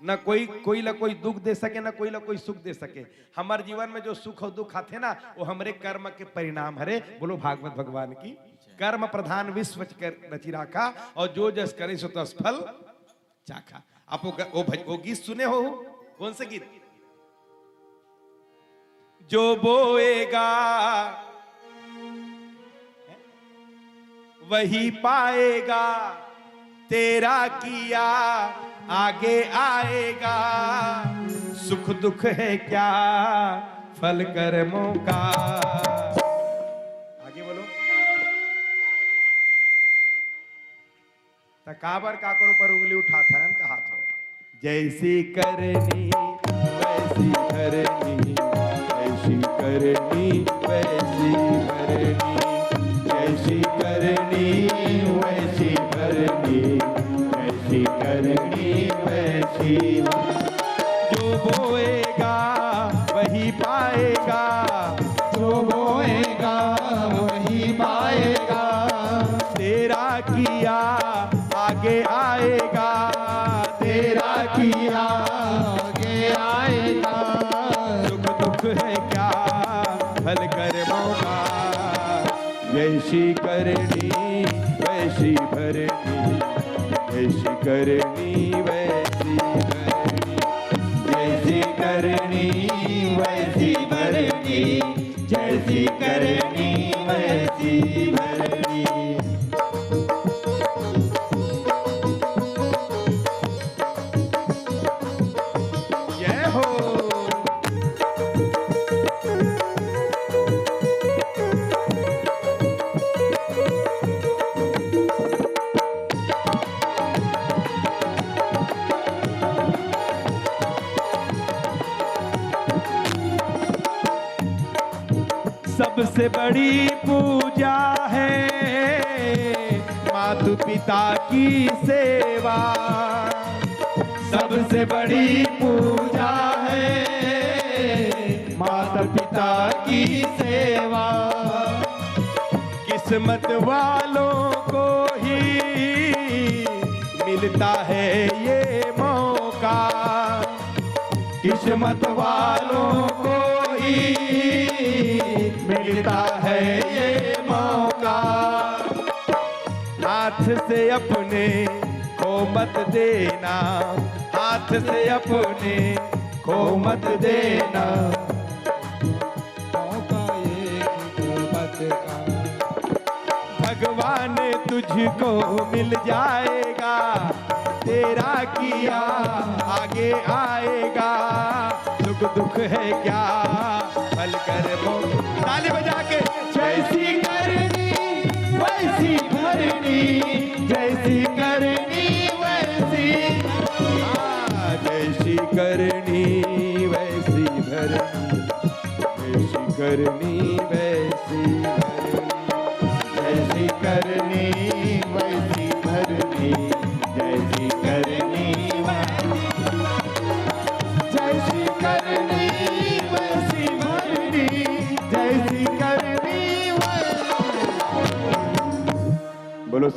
न कोई, कोई ला कोई दुख दे सके, न कोई ला कोई सुख दे सके। हमर जीवन में जो सुख और दुख आथे ना, वो हमरे कर्म के परिणाम हरे। बोलो भागवत भगवान की। कर्म प्रधान विश्व रचि राखा, और जो जस करे सो तस फल चाखा। आप वो ग-, वो भज-, वो गीत सुने हो? कौन से गीत? जो बोएगा वही पाएगा, तेरा किया आगे आएगा। सुख दुख है क्या फल कर्मों का। आगे बोलो। त काबर काकर ऊपर उंगली उठाथन, कहाथो? जैसी करनी वैसी भरनी, जैसी करनी वैसी भरनी, जैसी करनी वैसी भरनी, जैसी करनी वैसी भरनी। जो बोएगा वही पाएगा, जो बोएगा वही पाएगा। तेरा किया आगे आएगा, तेरा किया आगे आएगा। सुख दुख है क्या फल कर्मों का। जैसी करनी वैसी भरनी, जैसी करनी वैसी भरनी, जैसी करनी वैसी भरनी, जैसी करनी वैसी भरनी। जय हो। सबसे बड़ी पूजा है माता पिता की सेवा, सबसे बड़ी पूजा है माता पिता की सेवा। किस्मत वालों को ही मिलता है ये मौका, किस्मत वालों को ही मिलता है ये मौका। हाथ से अपने खो मत देना, हाथ से अपने खो मत देना। मौका एक मौका का। भगवान तुझको मिल जाएगा, तेरा किया आगे आएगा। सुख दुख है क्या फल कर्मों। ताली बजा के। जैसी करनी वैसी भरनी, जैसी करनी वैसी। हाँ, जैसी करनी वैसी भरनी, जैसी करनी वैसी भरनी,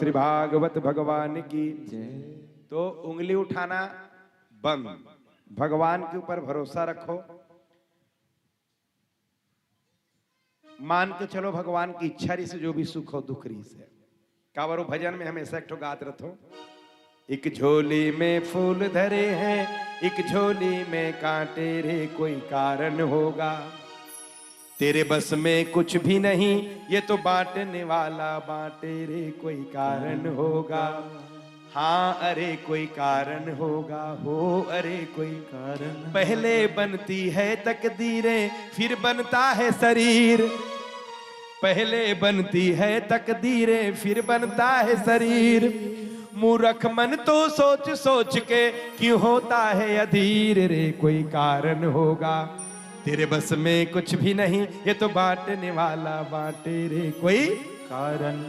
श्री भागवत भगवान की। तो उंगली उठाना बंद। भगवान के ऊपर भरोसा रखो। मान के चलो, भगवान की इच्छा रहिस हे जो भी सुख हो, दुख रहिस हे। काबर वो भजन में हमेशा एक ठो गात रथो, एक झोली में फूल धरे हैं, एक झोली में कांटे रे, कोई कारण होगा। तेरे बस में कुछ भी नहीं, ये तो बांटने वाला बांटे रे, कोई कारण होगा। हाँ अरे कोई कारण होगा, हो अरे कोई कारण। पहले बनती है तकदीरें, फिर बनता है शरीर। पहले बनती है तकदीरें, फिर बनता है शरीर। मूरख मन तो सोच सोच के क्यों होता है अधीर रे, कोई कारण होगा। तेरे बस में कुछ भी नहीं, ये तो बांटने वाला बांटे रे, कोई कारण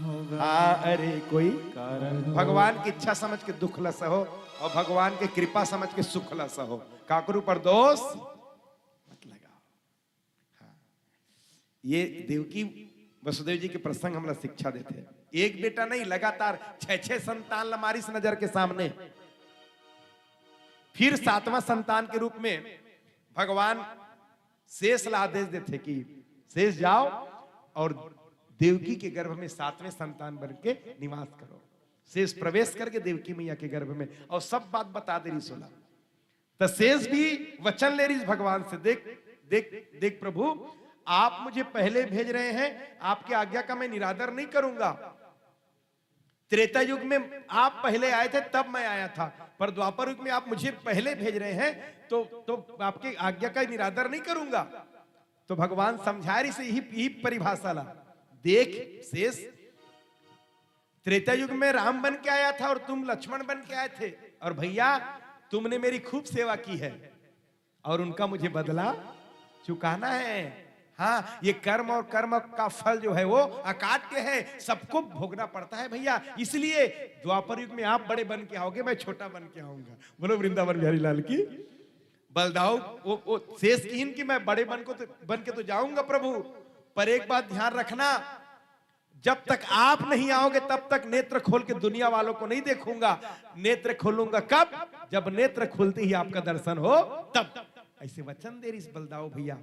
होगा। हाँ अरे कोई कारण होगा। भगवान की इच्छा समझ के दुख ल सहो अउ भगवान के कृपा समझ के सुख ल सहो। काकरू पर दोष मत लगाओ। हाँ। ये देवकी वसुदेव जी के प्रसंग हमला शिक्षा देथे। एक बेटा नहीं, लगातार छह छह संतान ल मारिस नजर के सामने। फिर सातवां संतान के रूप में भगवान शेष ला आदेश देथे कि शेष जाओ और देवकी के गर्भ में सातवें संतान बन के निवास करो। शेष प्रवेश करके देवकी मैया के गर्भ में और सब बात बता दे रहिस ओला। त शेष भी वचन ले रहिस भगवान से, देख, देख, देख प्रभु, आप मुझे पहले भेज रहे हैं, आपकी आज्ञा का मैं निरादर नहीं करूंगा। त्रेता युग में आप पहले आए थे, तब मैं आया था, पर द्वापर युग में आप मुझे पहले भेज रहे हैं, तो, तो आपकी आज्ञा का निरादर नहीं करूंगा। तो भगवान समझा रहिस हे यही, यही परिभाषा ला। देख शेष, त्रेता युग में राम बन के आया था और तुम लक्ष्मण बन के आए थे, और भैया, तुमने मेरी खूब सेवा की है और उनका मुझे बदला चुकाना है। हाँ, ये कर्म और कर्म का फल जो है वो अकाट्य है, सबको भोगना पड़ता है भैया। इसलिए द्वापर युग में आप बड़े बन के आओगे, मैं छोटा बन के आऊंगा। बोलो वृंदावन बिहारी लाल की। बलदाऊ वो, वो शेष किहिन कि मैं बड़े बन को तो, बन के तो जाऊंगा प्रभु, पर एक बात ध्यान रखना, जब तक आप नहीं आओगे तब तक नेत्र खोल के दुनिया वालों को नहीं देखूंगा। नेत्र खोलूंगा कब? जब नेत्र खुलते ही आपका दर्शन हो तब। ऐसे वचन दे रहिस बलदाऊ भैया।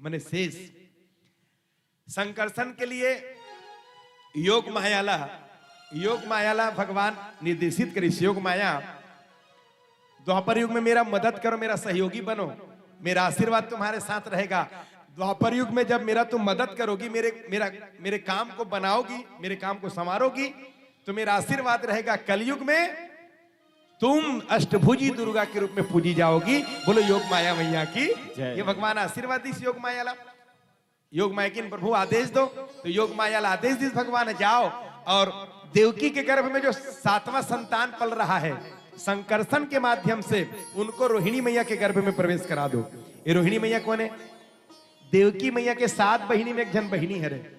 मने शेष संकर्षण के लिए योग माया ला, योग माया ला भगवान निर्देशित करिस। योग माया, द्वापर युग में मेरा मदद करो, मेरा सहयोगी बनो, मेरा आशीर्वाद तुम्हारे साथ रहेगा। द्वापर युग में जब मेरा तुम मदद करोगी, मेरे, मेरा, मेरे काम को बनाओगी, मेरे काम को संवारोगी, तो मेरा आशीर्वाद रहेगा। कलयुग में तुम अष्टभुजी दुर्गा के रूप में पूजी जाओगी। बोलो योग माया मैया की जय। ये भगवान आशीर्वाद दिस योग माया ला। योग माया किहिन प्रभु आदेश दो, तो योग माया ला आदेश दिस भगवान, जाओ और देवकी के गर्भ में जो सातवां संतान पल रहा है, संकर्षण के माध्यम से उनको रोहिणी मैया के गर्भ में प्रवेश करा दो। ये रोहिणी मैया कौन है? देवकी मैया के सात बहिनी में एक झन बहिनी हरे।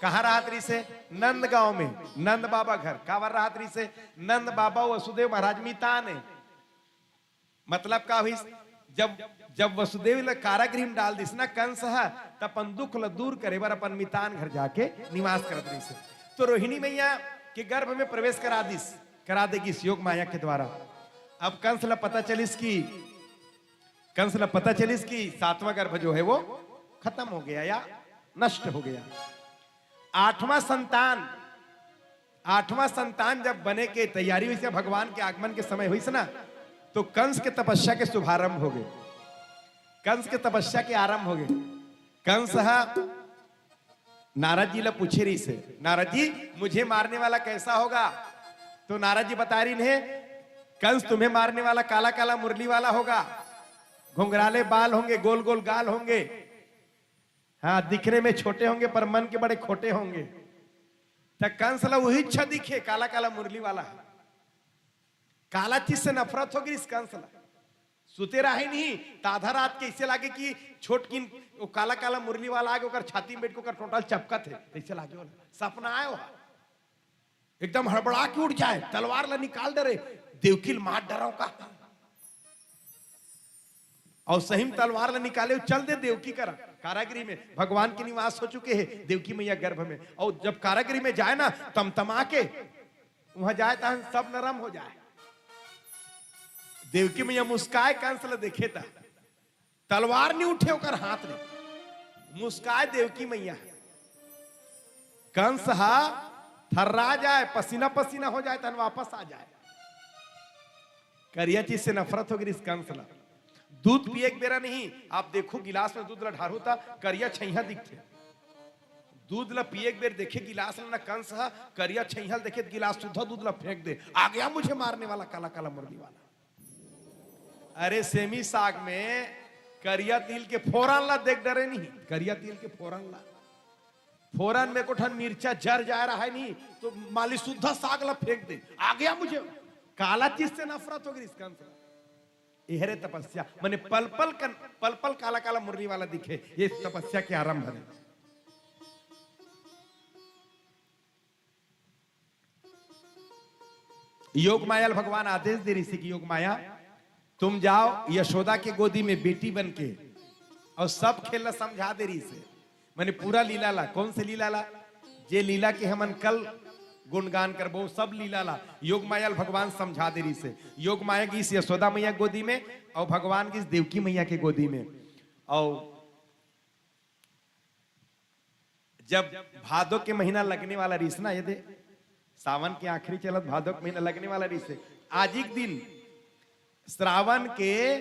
कहाँ रहत रहिस हे? नंद गांव में। नंद बाबा घर। काबर रहत रहिस हे? नंद बाबा वसुदेव महाराज मितान हे। मतलब का होइस? जब, जब वसुदेव ला कारागृह में डाल दिस ना कंस ह, त अपन दुख ला दूर करे बर अपन मितान घर जाके निवास करत रहिस हे। तो रोहिणी मैया के गर्भ में प्रवेश करा दिस, करा दे गिस योग माया के द्वारा। अब कंस ला पता चलिस कि, कंस ला पता चलिस कि सातवां गर्भ जो है वो खत्म हो गया या नष्ट हो गया। आठवां संतान, आठवां संतान जब बने के तैयारी होइस, भगवान के आगमन के समय होइस ना, तो कंस के तपस्या के शुभारंभ हो गए। कंस के तपस्या के आरंभ हो गए। कंस ह नारद जी ला पूछे रहिस हे, "नारद जी, मुझे मारने वाला कैसा होगा?" तो नारद जी बता रहिन हे, "कंस तुम्हें मारने वाला काला काला मुरली वाला होगा, घुंघराले बाल होंगे, गोल गोल गाल होंगे, हाँ, दिखने में छोटे होंगे पर मन के बड़े खोटे होंगे।" त कंस ला वही अच्छा दिखे, काला काला मुरली वाला। काला चीज से नफरत हो गिस कंस ला। सुते रहे नहीं, त आधा रात के ऐसे लागे कि छोटकिन वो काला काला मुरली वाला आगे ओकर छाती में बैठ के ओकर टोटल चपकत हे, ऐसे लागे वाला सपना आए हो। एकदम हड़बड़ा के उठ जाए, तलवार ला निकाल डरे, देवकी ल मार डराओ का। और सही में तलवार ला निकाले, चल दे देवकी करा। कारागृह में भगवान के निवास हो चुके हे, देवकी मैया गर्भ में। अउ जब कारागृह में जाय ना, तमतमा के वहां जाय, तहन सब नरम हो जाय। देवकी मैया मुस्काय, कंस ल देखे त तलवार नइ उठे ओकर हाथ ले, मुस्काय देवकी मैया। कंस ह थर्रा जाय, पसीना पसीना हो जाय, तहन वापस आ जाय। करिया चीज से नफरत हो गिस कंस ला। दूध पिए के बेरा नहीं, आप देखो गिलास में दूध ला ढारो त करिया छइहा दिखथे। दूध ला पिए के बेर देखे गिलास ला ना कंस ह, करिया छइहा ल देखे त गिलास सुद्धा दूध ला फेंक दे। आ गया मुझे मारने वाला, काला काला मुरली वाला। अरे सेमी साग में करिया तिल के फोरन ला देख डरे नहीं, करिया तिल के फोरन ला। फोरन में एको ठन मिर्चा जर जाय रहय नहीं, त माली सुद्धा साग ला फेंक दे। आ गया मुझे, काला चीज से नफरत हो गिस कंस ला। एहरे तपस्या, माने पल पल कन-, पल पल काला काला मुरली वाला दिखे, ये तपस्या के आरंभ हरे। योग माया ल भगवान आदेश दे रिहिसे कि योग माया, तुम जाओ यशोदा के गोदी में बेटी बन के, अउ सब खेल ला समझा दे रिहिसे। माने पूरा लीला ला, कौन से लीला ला? जे लीला के हमन कल गुणगान करबो, सब लीला ला योग माया ल भगवान समझा दे रिहिसे। योग माया गिस यशोदा मैया गोदी में, अउ भगवान गिस देवकी मैया के गोदी में। अउ जब भादो के महीना लगने वाला रिहिस ना, ये दे, सावन के आखिरी चलत भादो के महीना लगने वाला रिहिसे। आज एक दिन श्रावण के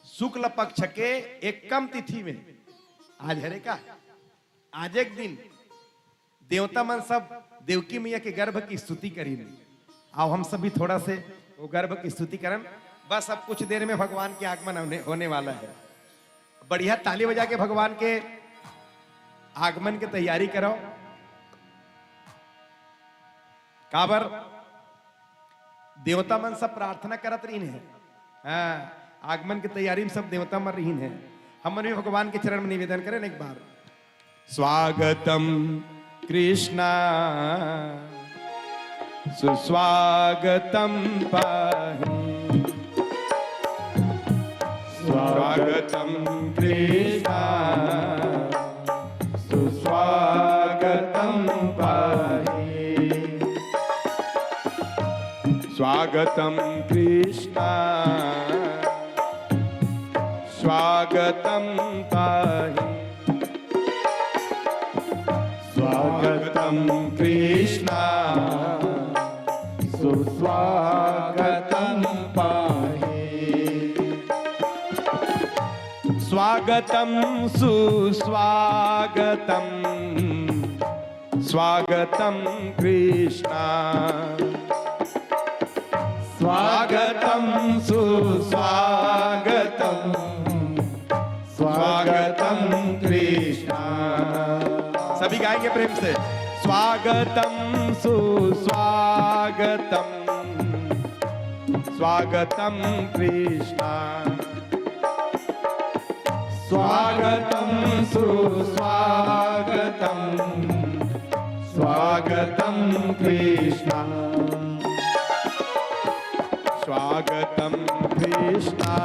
शुक्ल पक्ष के एकम तिथि में, आज हरे का, आज एक दिन देवता मन सब देवकी मैया के गर्भ की स्तुति करिन। आओ हम सब भी थोड़ा से वो गर्भ की स्तुति करन। बस अब कुछ देर में भगवान के आगमन होने, होने वाला है। बढ़िया ताली बजा के भगवान के आगमन के तैयारी करो। काबर देवता मन सब प्रार्थना करत रहिन हे। हाँ, आगमन के तैयारी में सब देवता मन रहिन हे। हमन भी भगवान के चरण में निवेदन करें एक बार। स्वागतम कृष्णा सुस्वागतम पाहि। स्वागतम कृष्णा सुस्वागतम पाहि। स्वागतम कृष्णा स्वागतम पाहि। स्वागतम कृष्णा सुस्वागतम पाहि। स्वागतम सुस्वागतम स्वागतम कृष्णा स्वागतम सुस्वागतम स्वागतम कृष्णा। सभी गाएंगे प्रेम से। स्वागतम सुस्वागतम स्वागतम कृष्णा स्वागतम सुस्वागतम स्वागतम कृष्णा। स्वागतम कृष्णा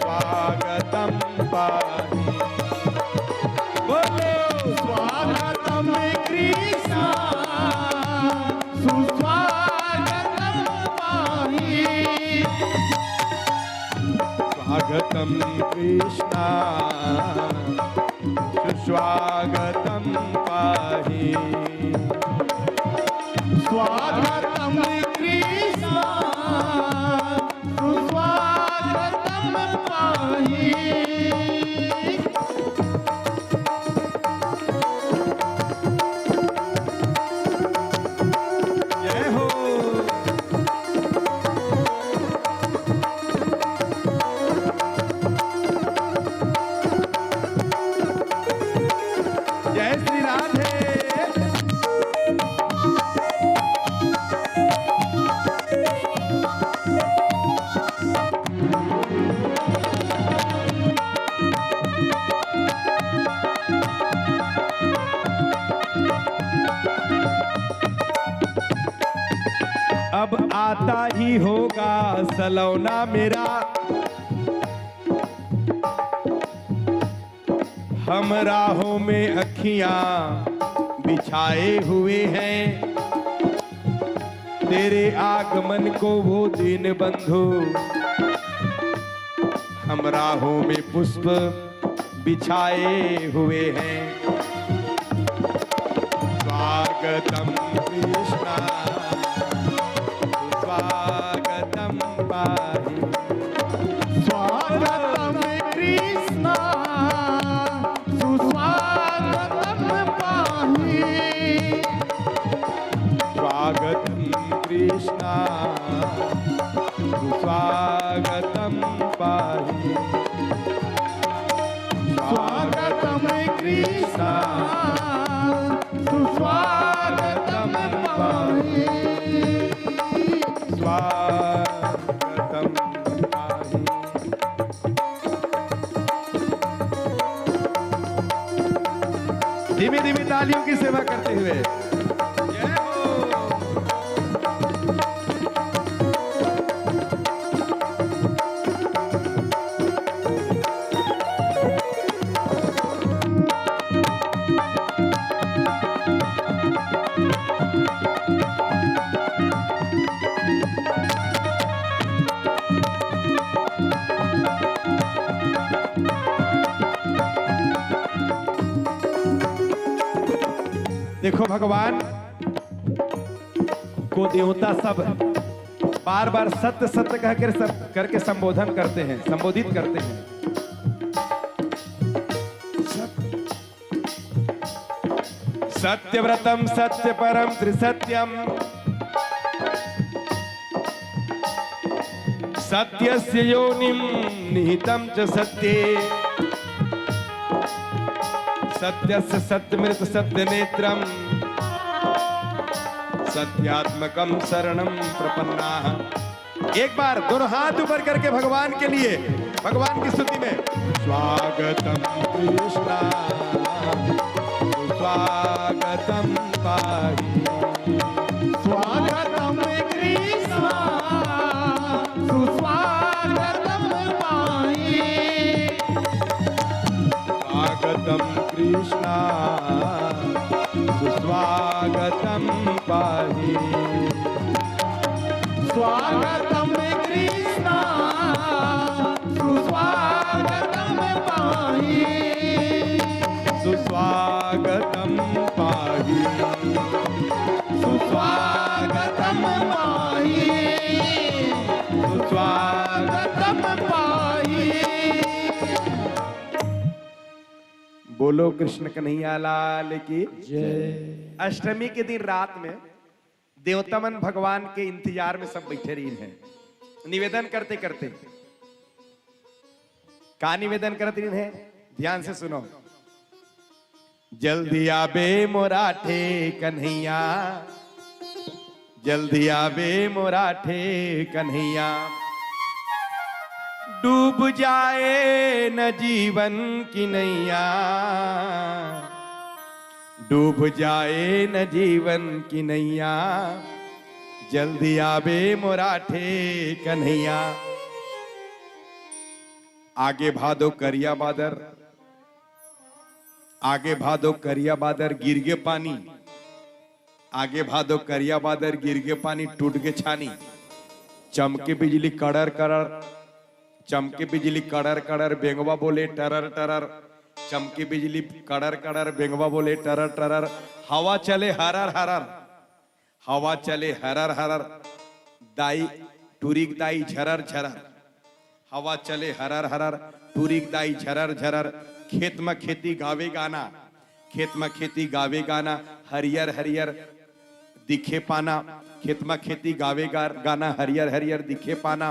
स्वागतम पाहि। बोलो। स्वागतम कृष्णा सुस्वागतम पाहि। स्वागतम कृष्णा सुस्वागतम पाहि। स्वागतम कृष्णा सुस्वागतम पाहि। जय हो। जय श्री राधे। अब आता ही होगा सलोना मेरा। हम राहों में अखियां बिछाए हुए हैं, तेरे आगमन को वो दीन बंधु। हम राहों में पुष्प बिछाए हुए हैं। स्वागतम कृष्णा, स्वागतम पाहि। स्वागतम कृष्णा, सुस्वागतम पाहि। स्वागतम कृष्णा, सुस्वागतम पाहि। स्वागतम कृष्णा, सुस्वागतम पाहि। स्वागतम पाहि। धीमी धीमी तालियों की सेवा करते हुए। जय हो। देखो, भगवान को देवता सब बार बार सत्य सत्य कह कर सब करके संबोधन करते हैं, संबोधित करते हैं। सत्यव्रतम सत्य परम त्रिसत्यम, सत्यस्य योनिम निहितम च सत्ये, सत्यस्य सत्यमृत सत्य नेत्रम, सत्यात्मकम शरणम प्रपन्ना। एक बार दोनों हाथ ऊपर करके भगवान के लिए, भगवान की स्तुति में। स्वागतम कृष्णा, स्वागतम पाहि। स्वागतम कृष्णा, सुस्वागतम पाहि। स्वागतम कृष्णा, सुस्वागतम पाहि। स्वागतम कृष्णा, सुस्वागतम पाहि। सुस्वागतम पाहि। सुस्वागतम पाहि। सुस्वागतम पाहि। बोलो कृष्ण कन्हैया लाल की। जय। अष्टमी के दिन रात में देवता मन भगवान के इंतजार में सब बैठे रहिन हे, निवेदन करते करते। का निवेदन करत रहिन हे? ध्यान से सुनो। जल्दी आबे मोर आठे कन्हैया, जल्दी आबे मोर आठे कन्हैया, डूब जाए न जीवन की नैया, डूब जाए न जीवन की नैया, जल्दी आबे मोर आठे कन्हैया। आगे भादो करिया बादर, आगे भादो करिया बादर गिरगे पानी, आगे भादो करिया बादर गिरगे पानी टूटगे छानी, चमके बिजली कड़र कड़र, चमके बिजली कड़र कड़र, बेंगवा बोले टरर टरर, चमके बिजली कड़र कड़र, बेंगवा बोले टरर टरर, हवा चले हरर हरर, हवा चले हरर हरर, दाई टुरिक दाई झरर झरर, हवा चले हरर हरर, टुरिक दाई झरर झरर, खेत म खेती गावे गाना, खेत म खेती गावे गाना, हरियर हरियर दिखे पाना, खेत म खेती गावे गा-, गाना, हरियर हरियर दिखे पाना,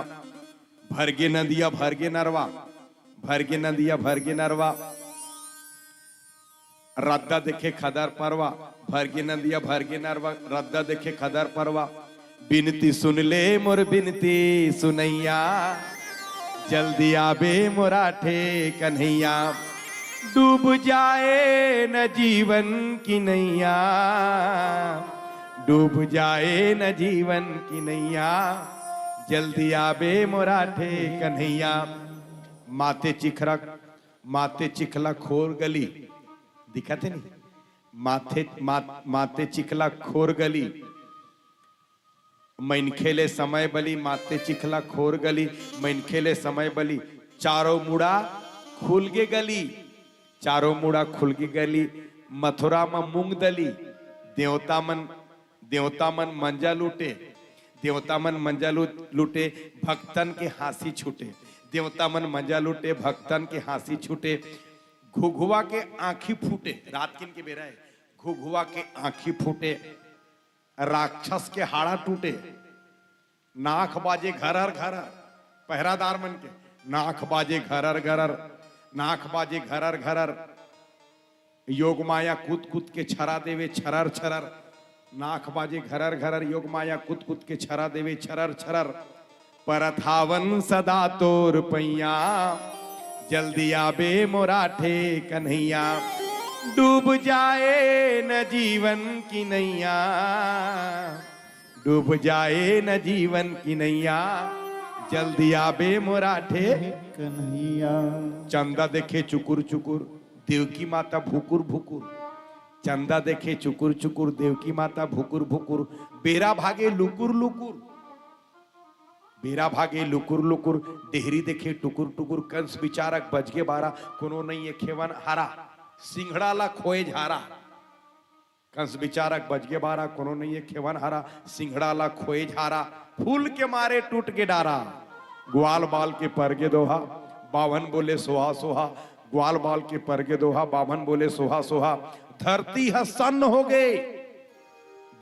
भरगे नदिया भरगे नरवा, भरगे नदिया भरगे नरवा, रद्दा देखे खदर परवा, भरगे नदिया भरगे नरवा, रद्दा देखे खदर परवा। बिनती सुन ले मोर बिनती सुनैया, जल्दी आबे मोर आठे कन्हैया, डूब जाए न जीवन की नैया, डूब जाए न जीवन की नैया, जल्दी आबे मोर आठे कन्हैया। माते चिखरा माते चिखला खोर गली, दिखत हे नी? माथे, मा-, माते चिखला खोर गली, मनखे ले समय बली, माते चिखला खोर गली, मनखे ले समय बली, चारों मुड़ा खुलगे गली, चारों मुड़ा खुलगे गली, मथुरा म मूंग दली, देवता मन, देवता मन मंजा लूटे, देवता मन मंजा लू-, लूटे, भक्तन के हाँसी छूटे, देवता मन मंजा लूटे, भक्तन के हाँसी छूटे, घुघुआ के आँखी फूटे, रात किन के बेरा हे, घुघुआ के आँखी फूटे, राक्षस के हाड़ा टूटे, नाक बाजे घरर घरर, पहरादार मन के नाक बाजे घरर घरर, नाक बाजे घरर घरर, योग माया कूद कूद के छरा देवे छरर छरर, नाक बाजे घरर घरर, योग माया कूद कूद के छरा देवे छरर छरर। परत हावन सदा तोर पैया, जल्दी आबे मोर आठे कन्हैया। डूब जाए न जीवन की नैया, डूब जाए न जीवन की नैया, जल्दी आबे मोर आठे कन्हैया। चंदा देखे चुकुर चुकुर, देवकी माता भुकुर भुकुर। चंदा देखे चुकुर चुकुर, देवकी माता भुकुर भुकुर। बेरा भागे लुकुर लुकुर, बेरा भागे लुकुर लुकुर, डेहरी देखे टुकुर टुकुर। कंस बिचारक बजगे बारा, कोनो नइये खेवन हारा, सिंघड़ा ला खोए झारा। कंस बिचारक बजगे बारा, कोनो नइये खेवन हारा, सिंघड़ा ला खोए झारा। फूल के मारे टूट गे डारा, ग्वाल बाल के परगे दोहा, बाभन बोले सोहा सोहा। ग्वाल बाल के परगे दोहा, बाभन बोले सोहा सोहा। धरती ह सन्न होगे,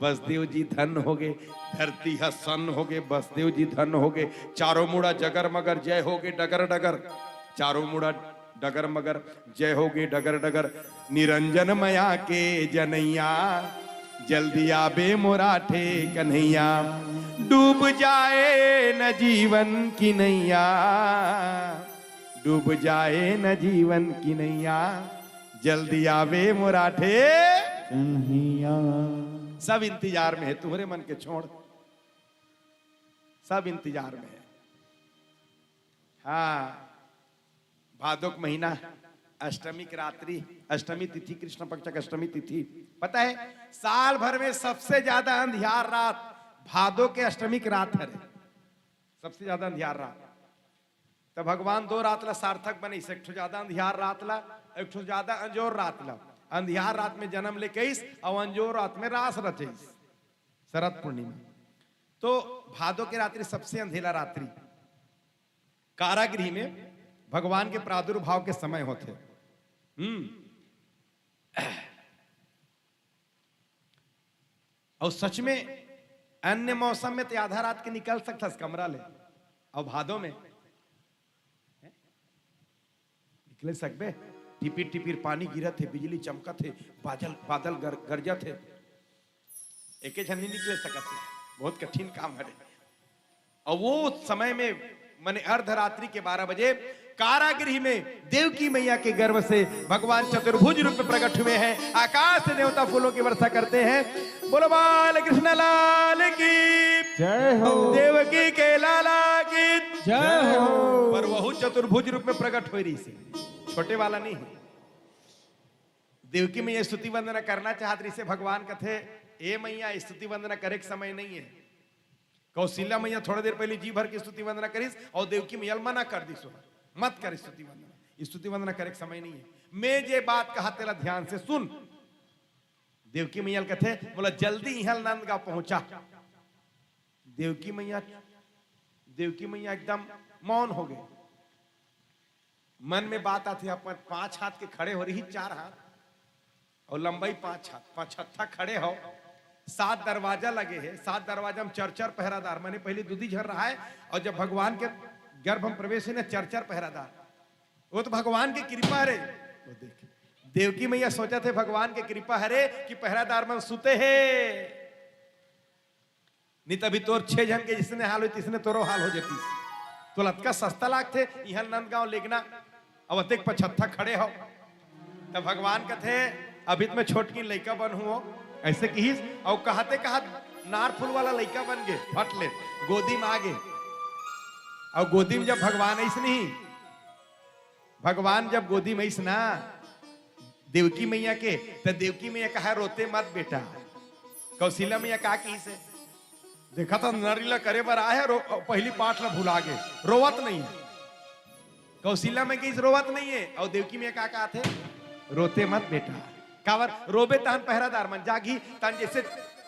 बसदेव जी धन होगे। धरती ह सन्न होगे, बसदेव जी धन होगे। चारों मुड़ा जगर मगर, जय होगे डगर डगर। चारों मुड़ा डगर मगर, जय होगे डगर डगर। निरंजन मया के जनैया, जल्दी आबे मोर आठे कन्हैया। डूब जाए न जीवन की नैया, डूब जाए न जीवन की नैया, जल्दी आबे मोर आठे कन्हैया। सब इंतजार में हे, तुंहरे मन के छोड़, सब इंतजार में हे। हाँ, भादो के महीना, अष्टमी के रात्रि, अष्टमी तिथि, कृष्ण पक्ष के अष्टमी तिथि। पता हे, साल भर में सबसे ज्यादा अंधियार रात भादो के अष्टमी के रात हरे, सबसे ज्यादा अंधियार रात। त भगवान दो रात ला सार्थक बनइस, एक ठो ज्यादा अंधियार रात ला, एक ठो ज्यादा अंजोर रात ला। अंधियार रात में जनम लेके अइस अउ अंजोर रात में रास रचइस, शरद पूर्णिमा। तो भादो के रात्रि सबसे अंधेला रात्रि, कारागृह में भगवान के प्रादुर्भाव के समय होथे। हम्म। अउ सच में, अन्य मौसम में तो आधा रात के निकल सकथस कमरा ले, अउ भादो में, हैं? निकले सकबे? टिपिर टिपिर पानी गिरत हे, बिजली चमकत हे, बादल, बादल गर-, गरजत हे, एके झन नहीं निकले सकत हे, बहुत कठिन काम हरे। अउ वो समय में, माने अर्धरात्रि के बारह बजे, कारागृह में देवकी मैया के गर्भ से भगवान चतुर्भुज रूप में प्रकट हुए हैं। आकाश से देवता फूलों की वर्षा करते हैं। बोलो बाल कृष्ण लाल की, जय हो। देवकी के लाला की, जय हो। पर वहू चतुर्भुज रूप में प्रकट होय रहिसे, छोटे वाला नहीं है। देवकी मैया स्तुति वंदना करना चाहत रहिसे, भगवान कथे, "ए मैया, स्तुति वंदना करे के समय नहीं है।" कौशल्या मैया थोड़ा देर पहले जी भर के स्तुति वंदना करिस अउ देवकी मैया ल मना कर दिस, "मत कर स्तुति वंदना, स्तुति वंदना करे के समय नहीं है। मैं जे बात कहा तेला ध्यान से सुन।" देवकी मैया ल कथे, "मोला जल्दी इहाँ नंदगांव पहुंचा।" देवकी मैया, देवकी मैया एकदम मौन हो गए। मन में बात आती है, अपन पांच हाथ के खड़े हो रही, चार हाथ अउ लंबाई पांच हाथ, पचहत्था खड़े हो, सात दरवाजा लगे हे, सात दरवाजा में चार चार पहरादार, माने पहले दू दू झन रहाय, अउ जब भगवान के गर्भ में प्रवेश हे ना, चार चार पहरादार, वो तो भगवान के कृपा हरे। वो देख, देवकी मैया सोचथे भगवान के कृपा हरे कि पहरादार मन सुते हे, नहीं तो अभी तोर छह झन के जिसने हाल होई, तिसने तोरो हाल हो जातीस। तो लतका सस्ता लागथे, इहाँ नंदगांव लेगना, अब अतेक पचहत्था खड़े हो। तब भगवान कथे, "अभी तो मैं छोटकिन लइका बन हूँ," ऐसे किहिस, अउ कहते कहत नार फूल वाला लइका बन गे, फट ले, गोदी में आ गे। अउ गोदी में जब भगवान ऐसे नहीं, भगवान जब गोदी में आइस ना देवकी मैया के, त देवकी मैया कहा, "रोते मत बेटा।" कौशिल्या मैया का कहिस हे? देखा त नरी ला करे बर आए हे, रो-, पहली पाठ ला भुला गे, रोवत नहीं हे। कौशिल्या मैया कहिस, "रोवत नहीं हे।" अउ देवकी मैया का कहत हे? "रोते मत बेटा।" काबर? रोबे तहन पहरादार मन जागही, तहन जैसे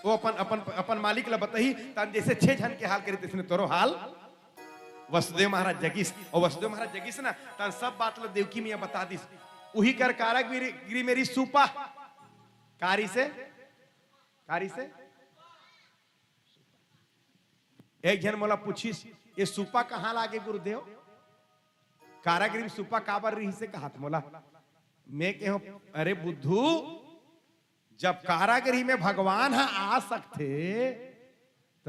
वो अपन, अपन, अपन मालिक ला बताही, तहन जैसे छह झन के हाल करे, तैसने तोरो हाल। वसुदेव महाराज जगिस, अउ वसुदेव महाराज जगिस ना, तहन सब बात ला देवकी मैया बता दिस। उही कर कारागृह में रहिस सूपा। का रहिस हे? का रहिस हे? एक झन मोला पूछिस, "ये सूपा कहाँ लागे गुरुदेव? कारागृह में सूपा काबर रहिस हे?" कहत मोला। मैं कहेंव, "अरे बुद्धू, जब कारागृह में भगवान ह आ सकथे,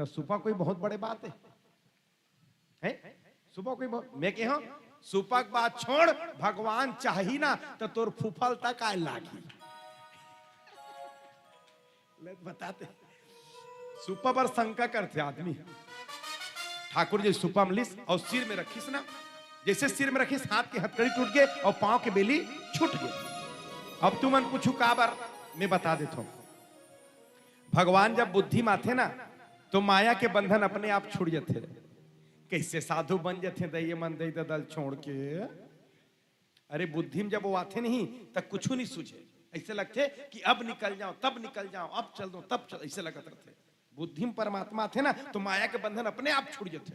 त सूपा कोई बहुत बड़े बात हे?" हैं? सूपा कोई बहुत, मैं कहेंव, "सूपा के बात छोड़, भगवान चाही ना, त तोर फूफा ल तक आए लागही।" ले बताते। सूपा बर शंका करथे आदमी। ठाकुर जी सूपा म लिस अउ सिर में रखिस ना, जैसे सिर में रखिस, हाथ के हथकड़ी टूट गे अउ पांव के बेली छूट गे। अब तुमन पूछू काबर, मैं बता देथंव। भगवान जब बुद्धि म आथे ना, तो माया के बंधन अपने आप छूट जथे। कैसे साधु बन जथे दइये मन दई ददल छोड़ के। अरे बुद्धि म जब वो आथे नहीं, त कुछु नहीं सूझे। ऐसे लगथे कि अब निकल जांव, तब निकल जांव, अब चल दो, तब चल, ऐसे लगत रथे। बुद्धि म परमात्मा आथे ना, तो माया के बंधन अपने आप छूट जथे।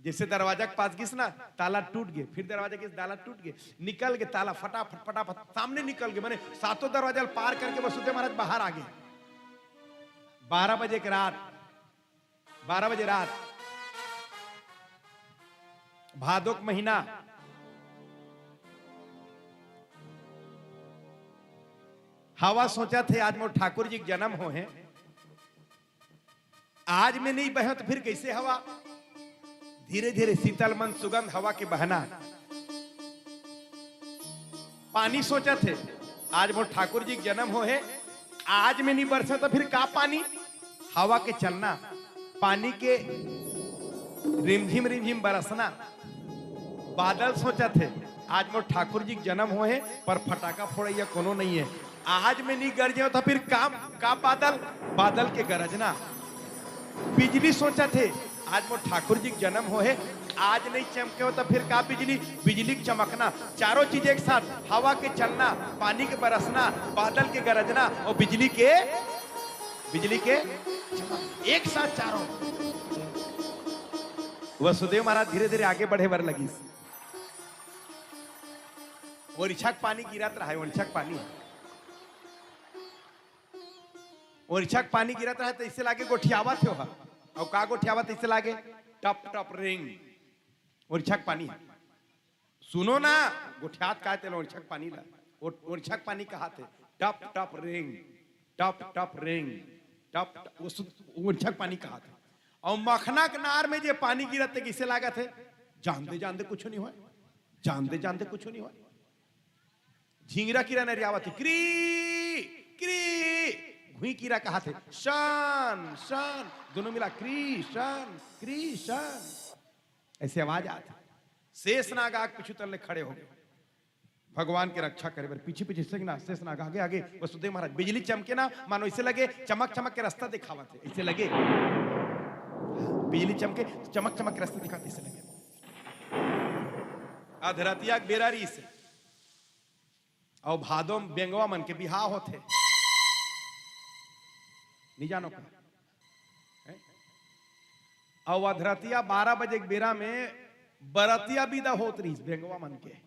जैसे दरवाजा के पास गिस ना, ताला टूट गे, फिर दरवाजा गिस, ताला टूट गे, निकल गे ताला, फटाफट, फटाफट सामने निकल गे, माने सातों दरवाजा ल पार करके वसुदेव महाराज बाहर आ गे। बारह बजे के रात, बारह बजे रात, भादो के महीना, हवा सोचथे, "आज मोर ठाकुर जी के जन्म होहे, आज मैं नहीं बहेंव त फिर कैसे हवा?" धीरे धीरे शीतल मंद सुगंध हवा के बहना। पानी सोचथे, "आज मोर ठाकुर जी के जन्म होहे, आज मैं नहीं बरसेंव त फिर का पानी?" हवा के चलना, पानी के रिमझिम रिमझिम बरसना। बादल सोचथे, "आज मोर ठाकुर जी के जन्म होहे, पर फटाका फोड़इया कोनो नहीं हे। आज मैं नहीं गरजेंव त फिर का, का बादल?" बादल के गरजना। बिजली सोचथे, "आज मोर ठाकुर जी के जन्म होहे, आज नहीं चमकेंव त फिर का बिजली?" बिजली के चमकना। चारों चीज एक साथ, हवा के चलना, पानी के बरसना, बादल के गरजना अउ बिजली के, बिजली के चमक, एक साथ चारों। वसुदेव महाराज धीरे धीरे आगे बढ़े बर लगिस। ओरिछा के पानी गिरत रहय, ओरिछा के पानी, ओरिछा के पानी गिरत रहय, त अइसे लागे गोठियावत हे ओहा। अउ का गोठियावत, अइसे लागे टप टप रेंग। ओरिछा के पानी हे। सुनो ना, गोठियात काय तेला ओरिछा के पानी ला? ओ-, ओरिछा के पानी कहाथे, टप टप रेंग, टप टप रेंग, टप टप, वो सु-, ओरिछा के पानी कहाथे। अउ मखना के नार में जे पानी गिरत हे, कइसे लागत हे? जान दे, जान दे, कुछु नहीं होय। जान दे, जान दे, कुछु नहीं होय। झिंगरा कीरा नरियावत हे, क्री, क्री। घुई कीरा कहाथे, शन, शन। दोनों मिला, क्री, शन, क्री, शन। अइसे आवाज आत हे। शेषनाग आके पीछू तल्ले खड़े हो गे। भगवान के रक्षा करे बर पीछे पीछे शेषनाग, शेषनाग आगे आगे। वसुदेव महाराज, बिजली चमके ना, मानो अइसे लगे चमक चमक के रस्ता दिखावत हे, अइसे लगे। बिजली चमके, चमक चमक के रस्ता दिखावत हे, अइसे लगे। अधरतिया के बेरा रहिस हे। अउ भादो म बेंगवा मन के बिहाव होथे। नहीं जानो का? हैं? अउ अधरतिया बारह बजे के बेरा में बरतिया बिदा होत रहिस बेंगवा मन के।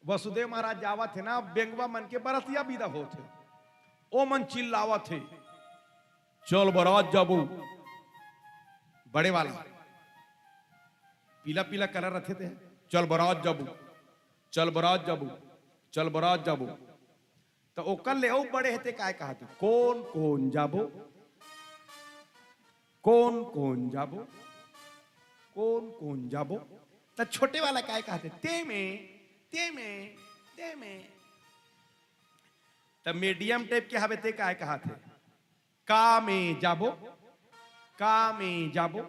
वसुदेव महाराज जावत हे ना, बेंगवा मन के बरतिया बिदा होत हे। ओ मन चिल्लावत हे, "चल बरात जाबो।" बड़े वाला पीला पीला कलर रथे ते, "चल बरात जाबो, चल बरात जाबो, चल बरात जाबो।" त ओकर ले अउ बड़े हे ते काय कहाथे, "कोन कोन जाबो, कोन कोन जाबो, कोन कोन जाबो?" त छोटे वाला काय कहाथे, "ते में, ते में, ते में।" त मीडियम टाइप के हवे ते काय कहाथे, "का में जाबो, का में जाबो,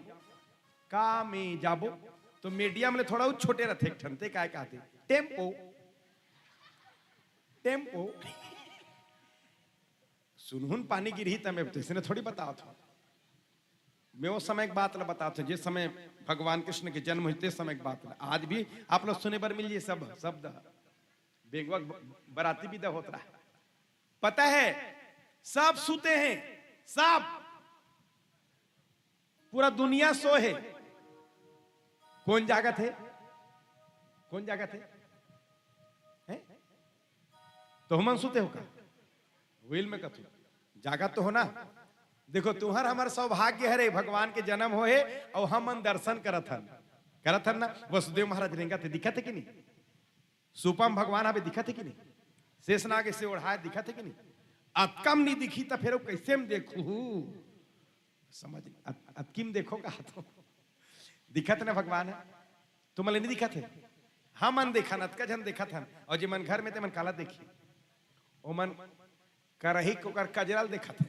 का में जाबो?" तो मीडियम ले थोड़ा उ छोटे रथे एक ठन, ते काय कहते, टेम्पो। टेम्पो। सुनहुन पानी गिरही त मैं तइसने थोड़ी बतावत हूँ। मैं वो समय के बात ला बतावत हूँ, जे समय भगवान कृष्ण के जन्म होइस ते समय के बात ला। आज भी आप लोग सुने बर मिल जाही सब शब्द। बेंगवा ब-, बराती विदा होत रहा। पता है, सब सुते हैं, सब। पूरा दुनिया सोए हे। कोन जागत हे? कोन जागत हे? हैं? तो हमन सुते हो का? वील में कथू। जागत तो हो ना? देखो, तुहर हमर सौभाग्य हरे, भगवान के जन्म होए हे अउ हमन दर्शन करत हन। करत हन ना? वसुदेव महाराज रेंगत हे, दिखत हे कि नहीं? सुपा म भगवान हवे, दिखत हे कि नहीं? शेषनाग से ओढ़ाए, दिखत हे कि नहीं? अतका म नहीं दिखी त फेर अउ कइसे म देखहू? समझ, अत-, अतकी म देखो का तो दिखत न भगवान हे, तुमन ला नहीं दिखत हे? हमन देखन, अतका झन देखत हन। अउ जेमन घर में तेमन काला देखही, ओमन करही के ओकर कजरा ल देखत हे,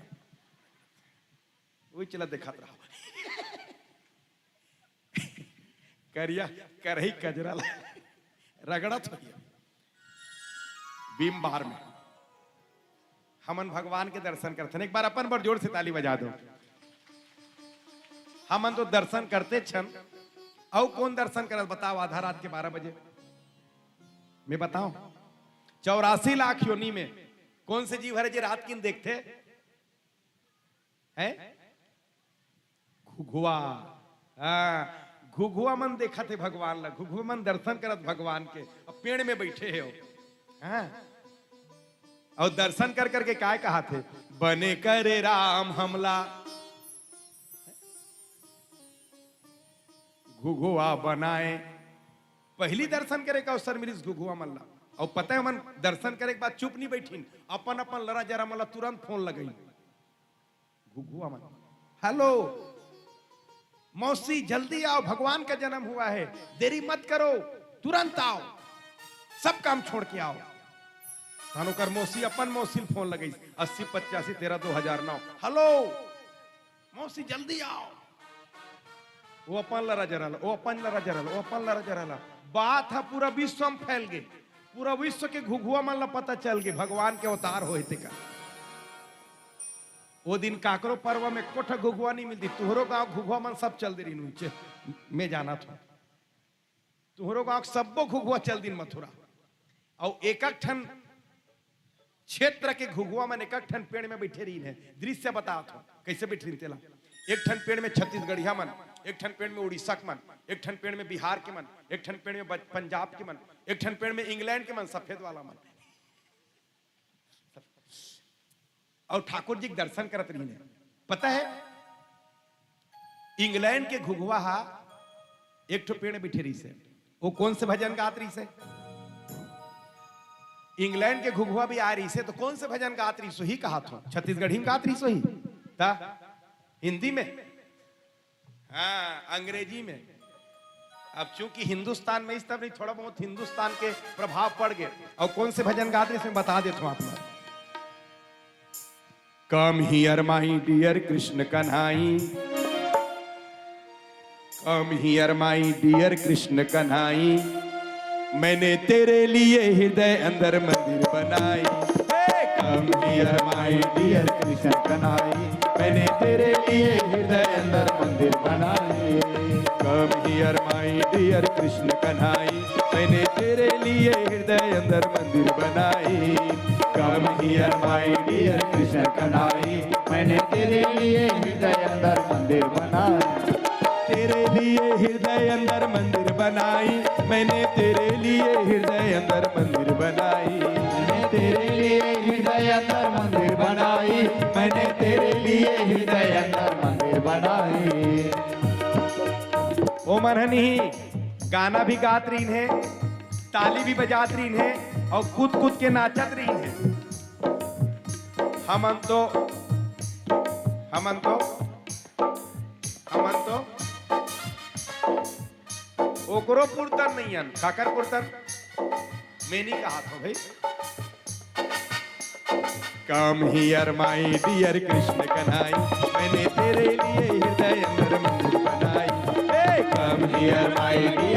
उही चला देखत रहा। करिया करही कजरा ला रगड़त होही बिम्ब बार में। हमन भगवान के दर्शन करथन। एक बार अपन बर जोर से ताली बजा दो। हमन तो दर्शन करते छन, अउ कोन दर्शन करत बताओ आधा रात के बारह बजे? मैं बताओ, चौरासी लाख योनि में कोन से जीव हरे जे रात किन देखथे? हैं? घुघुआ। हाँ, घुघुआ मन देखत हे भगवान ला, घुघुआ मन दर्शन करत भगवान के, अब पेड़ में बैठे हे वो। हाँ, अउ दर्शन कर करके काय कहत हे, बने करे राम हमला घुघुआ बनाए। पहिली दर्शन करे के अवसर मिलिस घुघुआ मन ला, अउ पता हे, ओमन दर्शन करे के बाद चुप नहीं बैठिन, अपन अपन लरा जरा मन ला तुरंत फोन लगइन। घुघुआ मन, हेलो मौसी, जल्दी आओ, भगवान का जन्म हुआ है, देरी मत करो, तुरंत आओ, सब काम छोड़ के आओ। तहन ओकर मौसी अपन मौसी ल फोन लगइस, अस्सी पचासी तेरह दो हजार नौ, हेलो मौसी, जल्दी आओ। वो अपन लरा जरा ला, वो अपन लरा जरा ला, वो अपन लरा जरा ला। बात ह पूरा विश्व में फैल गे, पूरा विश्व के घुघुआ मन ला पता चल गे भगवान के अवतार होए तेकर। वो दिन काकरो परवा में एको ठा घुघुआ नहीं मिलती, तुहरो गांव घुघुआ मन सब चल दे रहिन उइचे, मैं जानत हूं। तुहरो गांव के सब्बो घुघुआ चल दिन मथुरा। अउ एक एक ठन क्षेत्र के घुघुआ मन एक एक ठन पेड़ में बैठे रहिन हे। दृश्य बतात हो, कइसे बैठे रहिन तेला। एक ठन पेड़ में छत्तीसगढ़िया मन, एक ठन पेड़ में उड़ीसा के मन, एक ठन पेड़ में बिहार के मन, एक ठन पेड़ में बज-, पंजाब के मन, एक ठन पेड़ में इंग्लैंड के मन, सफेद वाला मन। अउ ठाकुर जी के दर्शन करत रहिन हे। पता हे, इंग्लैंड के घुघुआ हा एक ठो पेड़ में बैठे रहिस हे। वो कोन से भजन गात रहिस हे? इंग्लैंड के घुघुआ भी आय रहिस हे, तो कोन से भजन गात रहिस होही कहत हों? छत्तीसगढ़ी में गात रहिस होही? त हिंदी में? हाँ, अंग्रेजी में। अब चूंकि हिंदुस्तान में इस तरह थोड़ा बहुत हिंदुस्तान के प्रभाव पड़ गे। अउ कोन से भजन गात रहिस, मैं बता देत हों आप मन। Come here, my dear Krishna Kanhai. Come here, my dear Krishna Kanhai. मैंने तेरे लिए हृदय अंदर मंदिर बनाई। Hey, come here, my dear Krishna Kanhai. मैंने तेरे लिए हृदय अंदर मंदिर बनाई। Come here, my dear Krishna Kanhai. मैंने तेरे लिए हृदय अंदर मंदिर बनाई। Come here, my dear Krishna Kanhai. मैंने तेरे लिए हृदय अंदर मंदिर बनाई। तेरे लिए हृदय अंदर मंदिर बनाई। मैंने तेरे लिए हृदय अंदर मंदिर बनाई। मैंने तेरे लिए हृदय अंदर मंदिर बनाई। मैंने तेरे लिए हृदय अंदर मंदिर बनाई। ओमन ह नहीं, गाना भी गात रहिन हे, ताली भी बजात रहिन हे अउ कूद कूद के नाचत रहिन हे। हमन तो, हमन तो, हमन तो ओकरो पुरतन नइ अन। काकर पुरतन? मैं नहीं कहत हों भाई। Come here, my dear Krishna Kanhai. मैंने तेरे लिए हृदय अंदर मंदिर बनाई। Hey, come here, my dear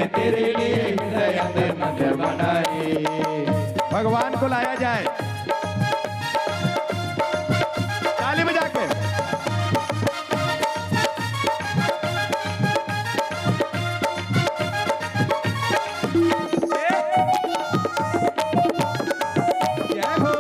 तेरे लिए हृदय अंदर मंदिर बनाए। भगवान को लाया जाए ताली बजा के। जय हो।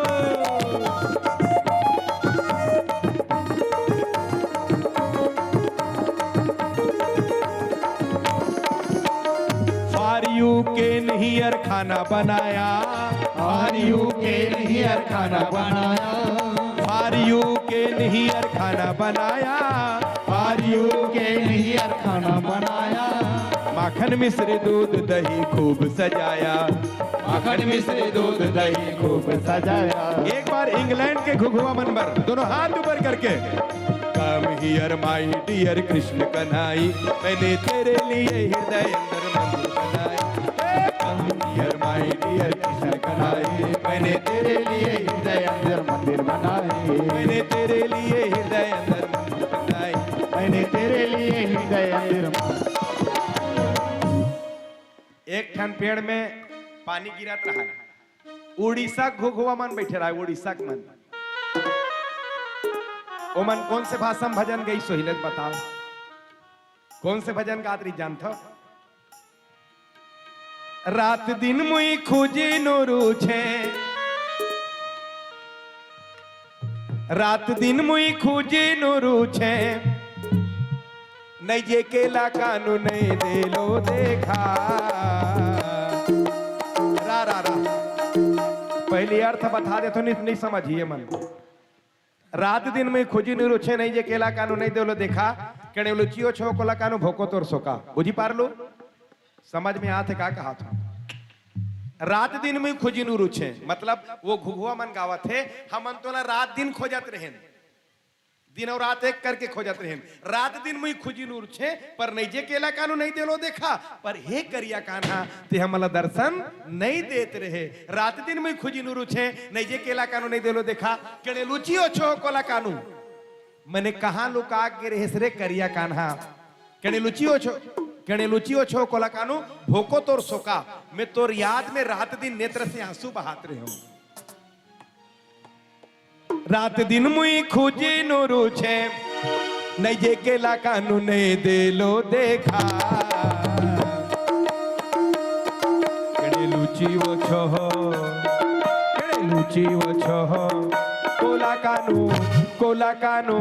For you came here खाना बनाया। For you came here खाना बनाया। For you came here खाना बनाया। For you came here खाना बनाया। माखन मिश्री दूध दही खूब सजाया। माखन मिश्री दूध दही खूब सजाया। एक बार इंग्लैंड के घुघुआ मन बर दोनों हाथ ऊपर करके। Come here my dear Krishna Kanhai, मैंने तेरे लिए हृदय अंदर मंदिर बनाए। Come here my dear Krishna Kanhai, मैंने तेरे लिए हृदय अंदर मंदिर बनाए। मैंने तेरे लिए हृदय अंदर मंदिर बनाए। मैंने तेरे लिए हृदय अंदर। एक ठन पेड़ में पानी गिरत रहा। उड़ीसा घुघुआ मन बैठे रहा, उड़ीसा के मन। ओमन कौन से भाषा में भजन गई, सोहिलत बताओ। कौन से भजन गात रही, जानथो? रात दिन मुई खुजी नुरू छे, रात दिन मुई खुजी नुरू छे, नहीं जे केला कानू नहीं देलो देखा। रा, रा, रा। पहली अर्थ बता देथो, नहीं, नहीं समझिए मन। रात दिन मुई खुजी नुरू छे, नहीं जे केला कानू नहीं देलो देखा। केणे लुचियो छो कोला कानू भोको तोर सोका। बुझी पारलू? समझ में आथे का कहा था? रात दिन मुई खुजी नुरू छे, मतलब वो घुघुआ मन गावत हे, हमन तोला रात दिन खोजत रहेन, दिन और रात एक करके खोजत रहेन। रात दिन मुई खुजी नुरू छे, पर नहीं जे केला कानू नहीं देलो देखा। पर हे करिया कान्हा, ते हमला दर्शन नहीं देत रहे। रात दिन मुई खुजी नुरू छे, नहीं जे केला कानू नहीं देलो देखा। केणे लुचियो छो कोला कानू, मने कहाँ लुका के रहेस रे करिया कान्हा? केणे लुचियो छो, केणे लुचियो छो कोला कानू, भोको तोर सोका। मैं तोर याद में रात दिन नेत्र से आंसू बहात रहे हूँ। रात दिन मुई खुजी नुरू छे, नहीं जे केला कानू नहीं देलो देखा। केणे लुचियो छो, केणे लुचियो छो, कोला कानू, कोला कानू,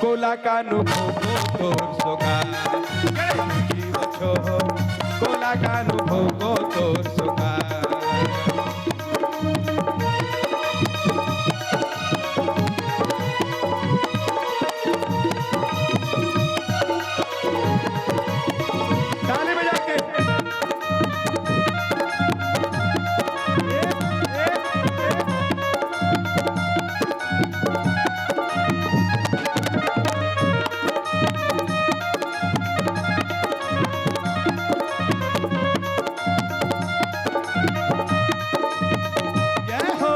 कोला कानू भोको तोर सोका। केणे लुचियो छो, कोला कानू भोको तोर सोका। ताली बजा के। जय हो।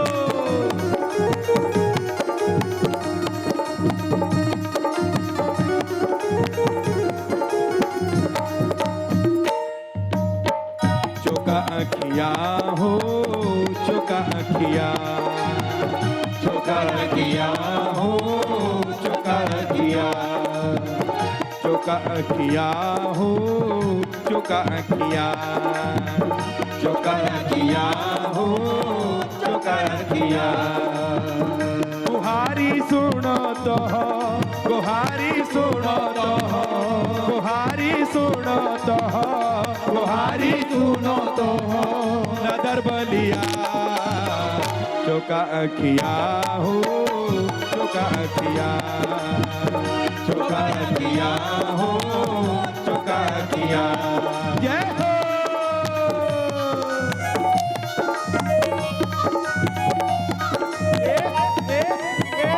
चोका अखिया हो, चोका अखिया, चोका अखिया हो, चोका अखिया, चोका अखिया हो, चोका अखिया, चोका अखिया हो, चोका अखिया। गुहारी सुनत हो, गुहारी सुनत हो, गुहारी सुनत हो, गुहारी सुनत हो, नदर बलिया। चोका अखिया हो, चोका अखिया, चोका अखिया हो, चोका अखिया। जय हो। ए, ए, ए।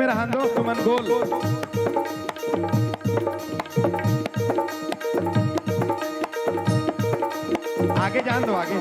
रहन दो तुमन गोल। आगे जान दो, आगे।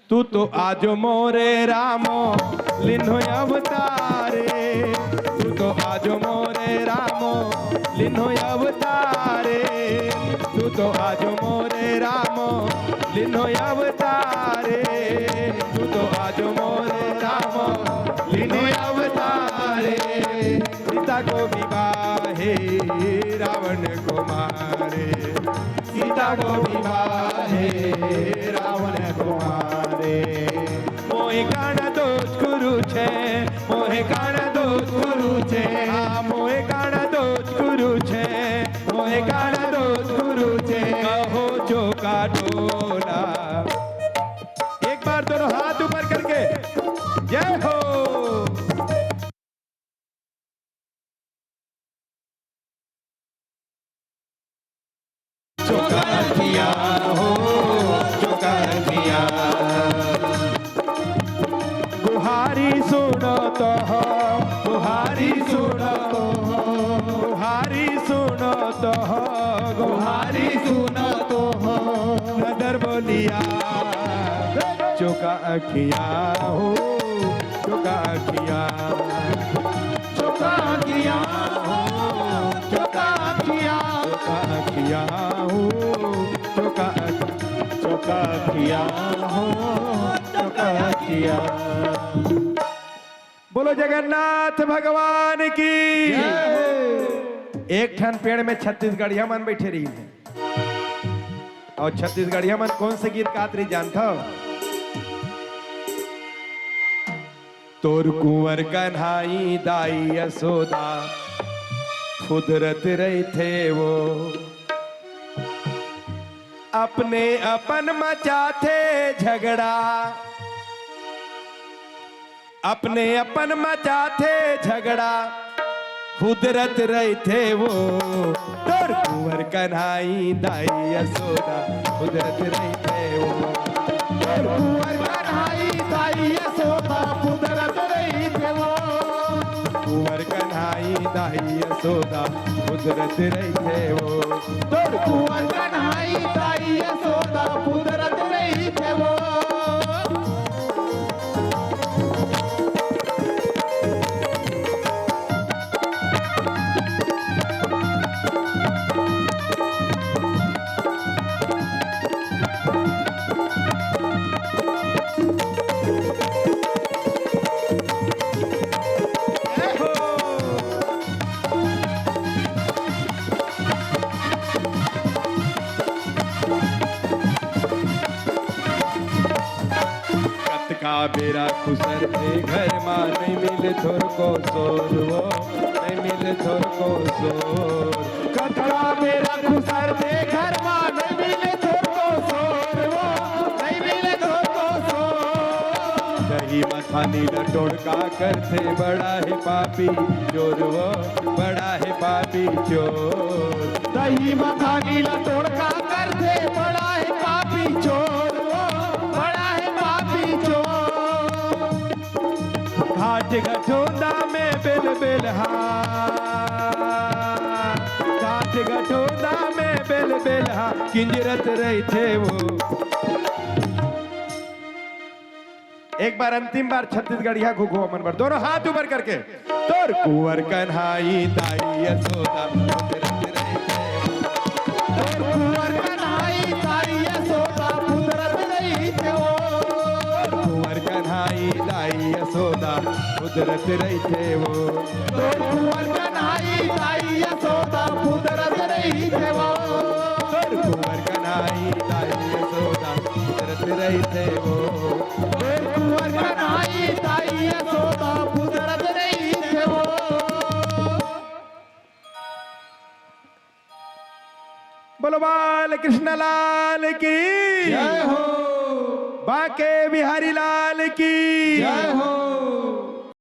तू तो आजो मोरे रामो लिन्हो अवतारे, तू तो आजो मोरे रामो लिन्हो अवतारे, तू तो आजो मोरे रामो लिन्हो अवतारे, तू तो आजो मोरे रामो लिन्हो अवतारे। सीता को विवाहे रावण को मारे, सीता को विवाहे रावण को मारे। मोहे काना दोष गुरु छे, मोहे काना दोष गुरु छे, हाँ, मोहे काना दोष गुरु छे, मोहे काना दोष गुरु छे। कहो जो का डोला। एक बार दोनों हाथ ऊपर करके जय हो। चौका अखिया हो, चौका अखिया। गुहारी सुनत हो, गुहारी सुनत हो, गुहारी सुनत हो, गुहारी सुनत हो। नजर बोलिया, चौका अखिया हो, चौका अखिया। चौका अखिया हो, चौका अखिया। चौका अखिया हो, चौका अख-, चौका अखिया हो, चौका अखिया। बोलो जगन्नाथ भगवान की। जय हो। एक ठन पेड़ में छत्तीसगढ़िया मन बैठे रही है। अउ छत्तीसगढ़िया मन कोन से गीत गात रही जानथव? तोर कुंवर कन्हाई दाई यशोदा फुदरत रहिथे वो, अपने अपन मचाथे झगड़ा। अपने अपन मचाथे झगड़ा, फुदरत रहिथे वो। तोर कुंवर कन्हाई दाई यशोदा, फुदरत रहिथे वो। तोर कुंवर कन्हाई दाई यशोदा, फुदरत रहिथे वो। कुंवर कन्हाई दाई यशोदा, फुदरत रहिथे वो। तोर कुंवर कन्हाई दाई यशोदा, फुदरत रहिथे वो। कतका बेरा खुसरथे घर मा, नइ मिले थोरको सोर वो, नइ मिले थोरको सोर। कतका बेरा खुसरथे घर मा, नइ मिले थोरको सोर वो, नइ मिले थोरको सोर। दही मथानी ला टोड़का करथे, बड़ा हे पापी चोर वो, बड़ा हे पापी चोर। दही मथानी ला टोड़का करथे, बड़ा हे पापी चोर वो, बड़ा हे पापी चोर। घाट घटोदा में बेल बेलहा, घाट घटोदा में बेल बेलहा किंजरत रहिथे वो। एक बार, अंतिम बार छत्तीसगढ़िया घुघुआ मन बर, दोनों हाथ ऊपर करके। तोर कुंवर कन्हाई दाई यशोदा फुदरत रहिथे वो। तोर कुंवर कन्हाई दाई यशोदा फुदरत रहिथे वो। कुंवर कन्हाई दाई यशोदा फुदरत रहिथे वो। तोर कुंवर कन्हाई दाई यशोदा फुदरत रहिथे वो। तोर कुंवर कन्हाई दाई यशोदा फुदरत रहिथे वो। तोर कुंवर कन्हाई दाई यशोदा बोलो बाल कृष्ण लाल की। जय हो। बांके बिहारी लाल की। जय हो।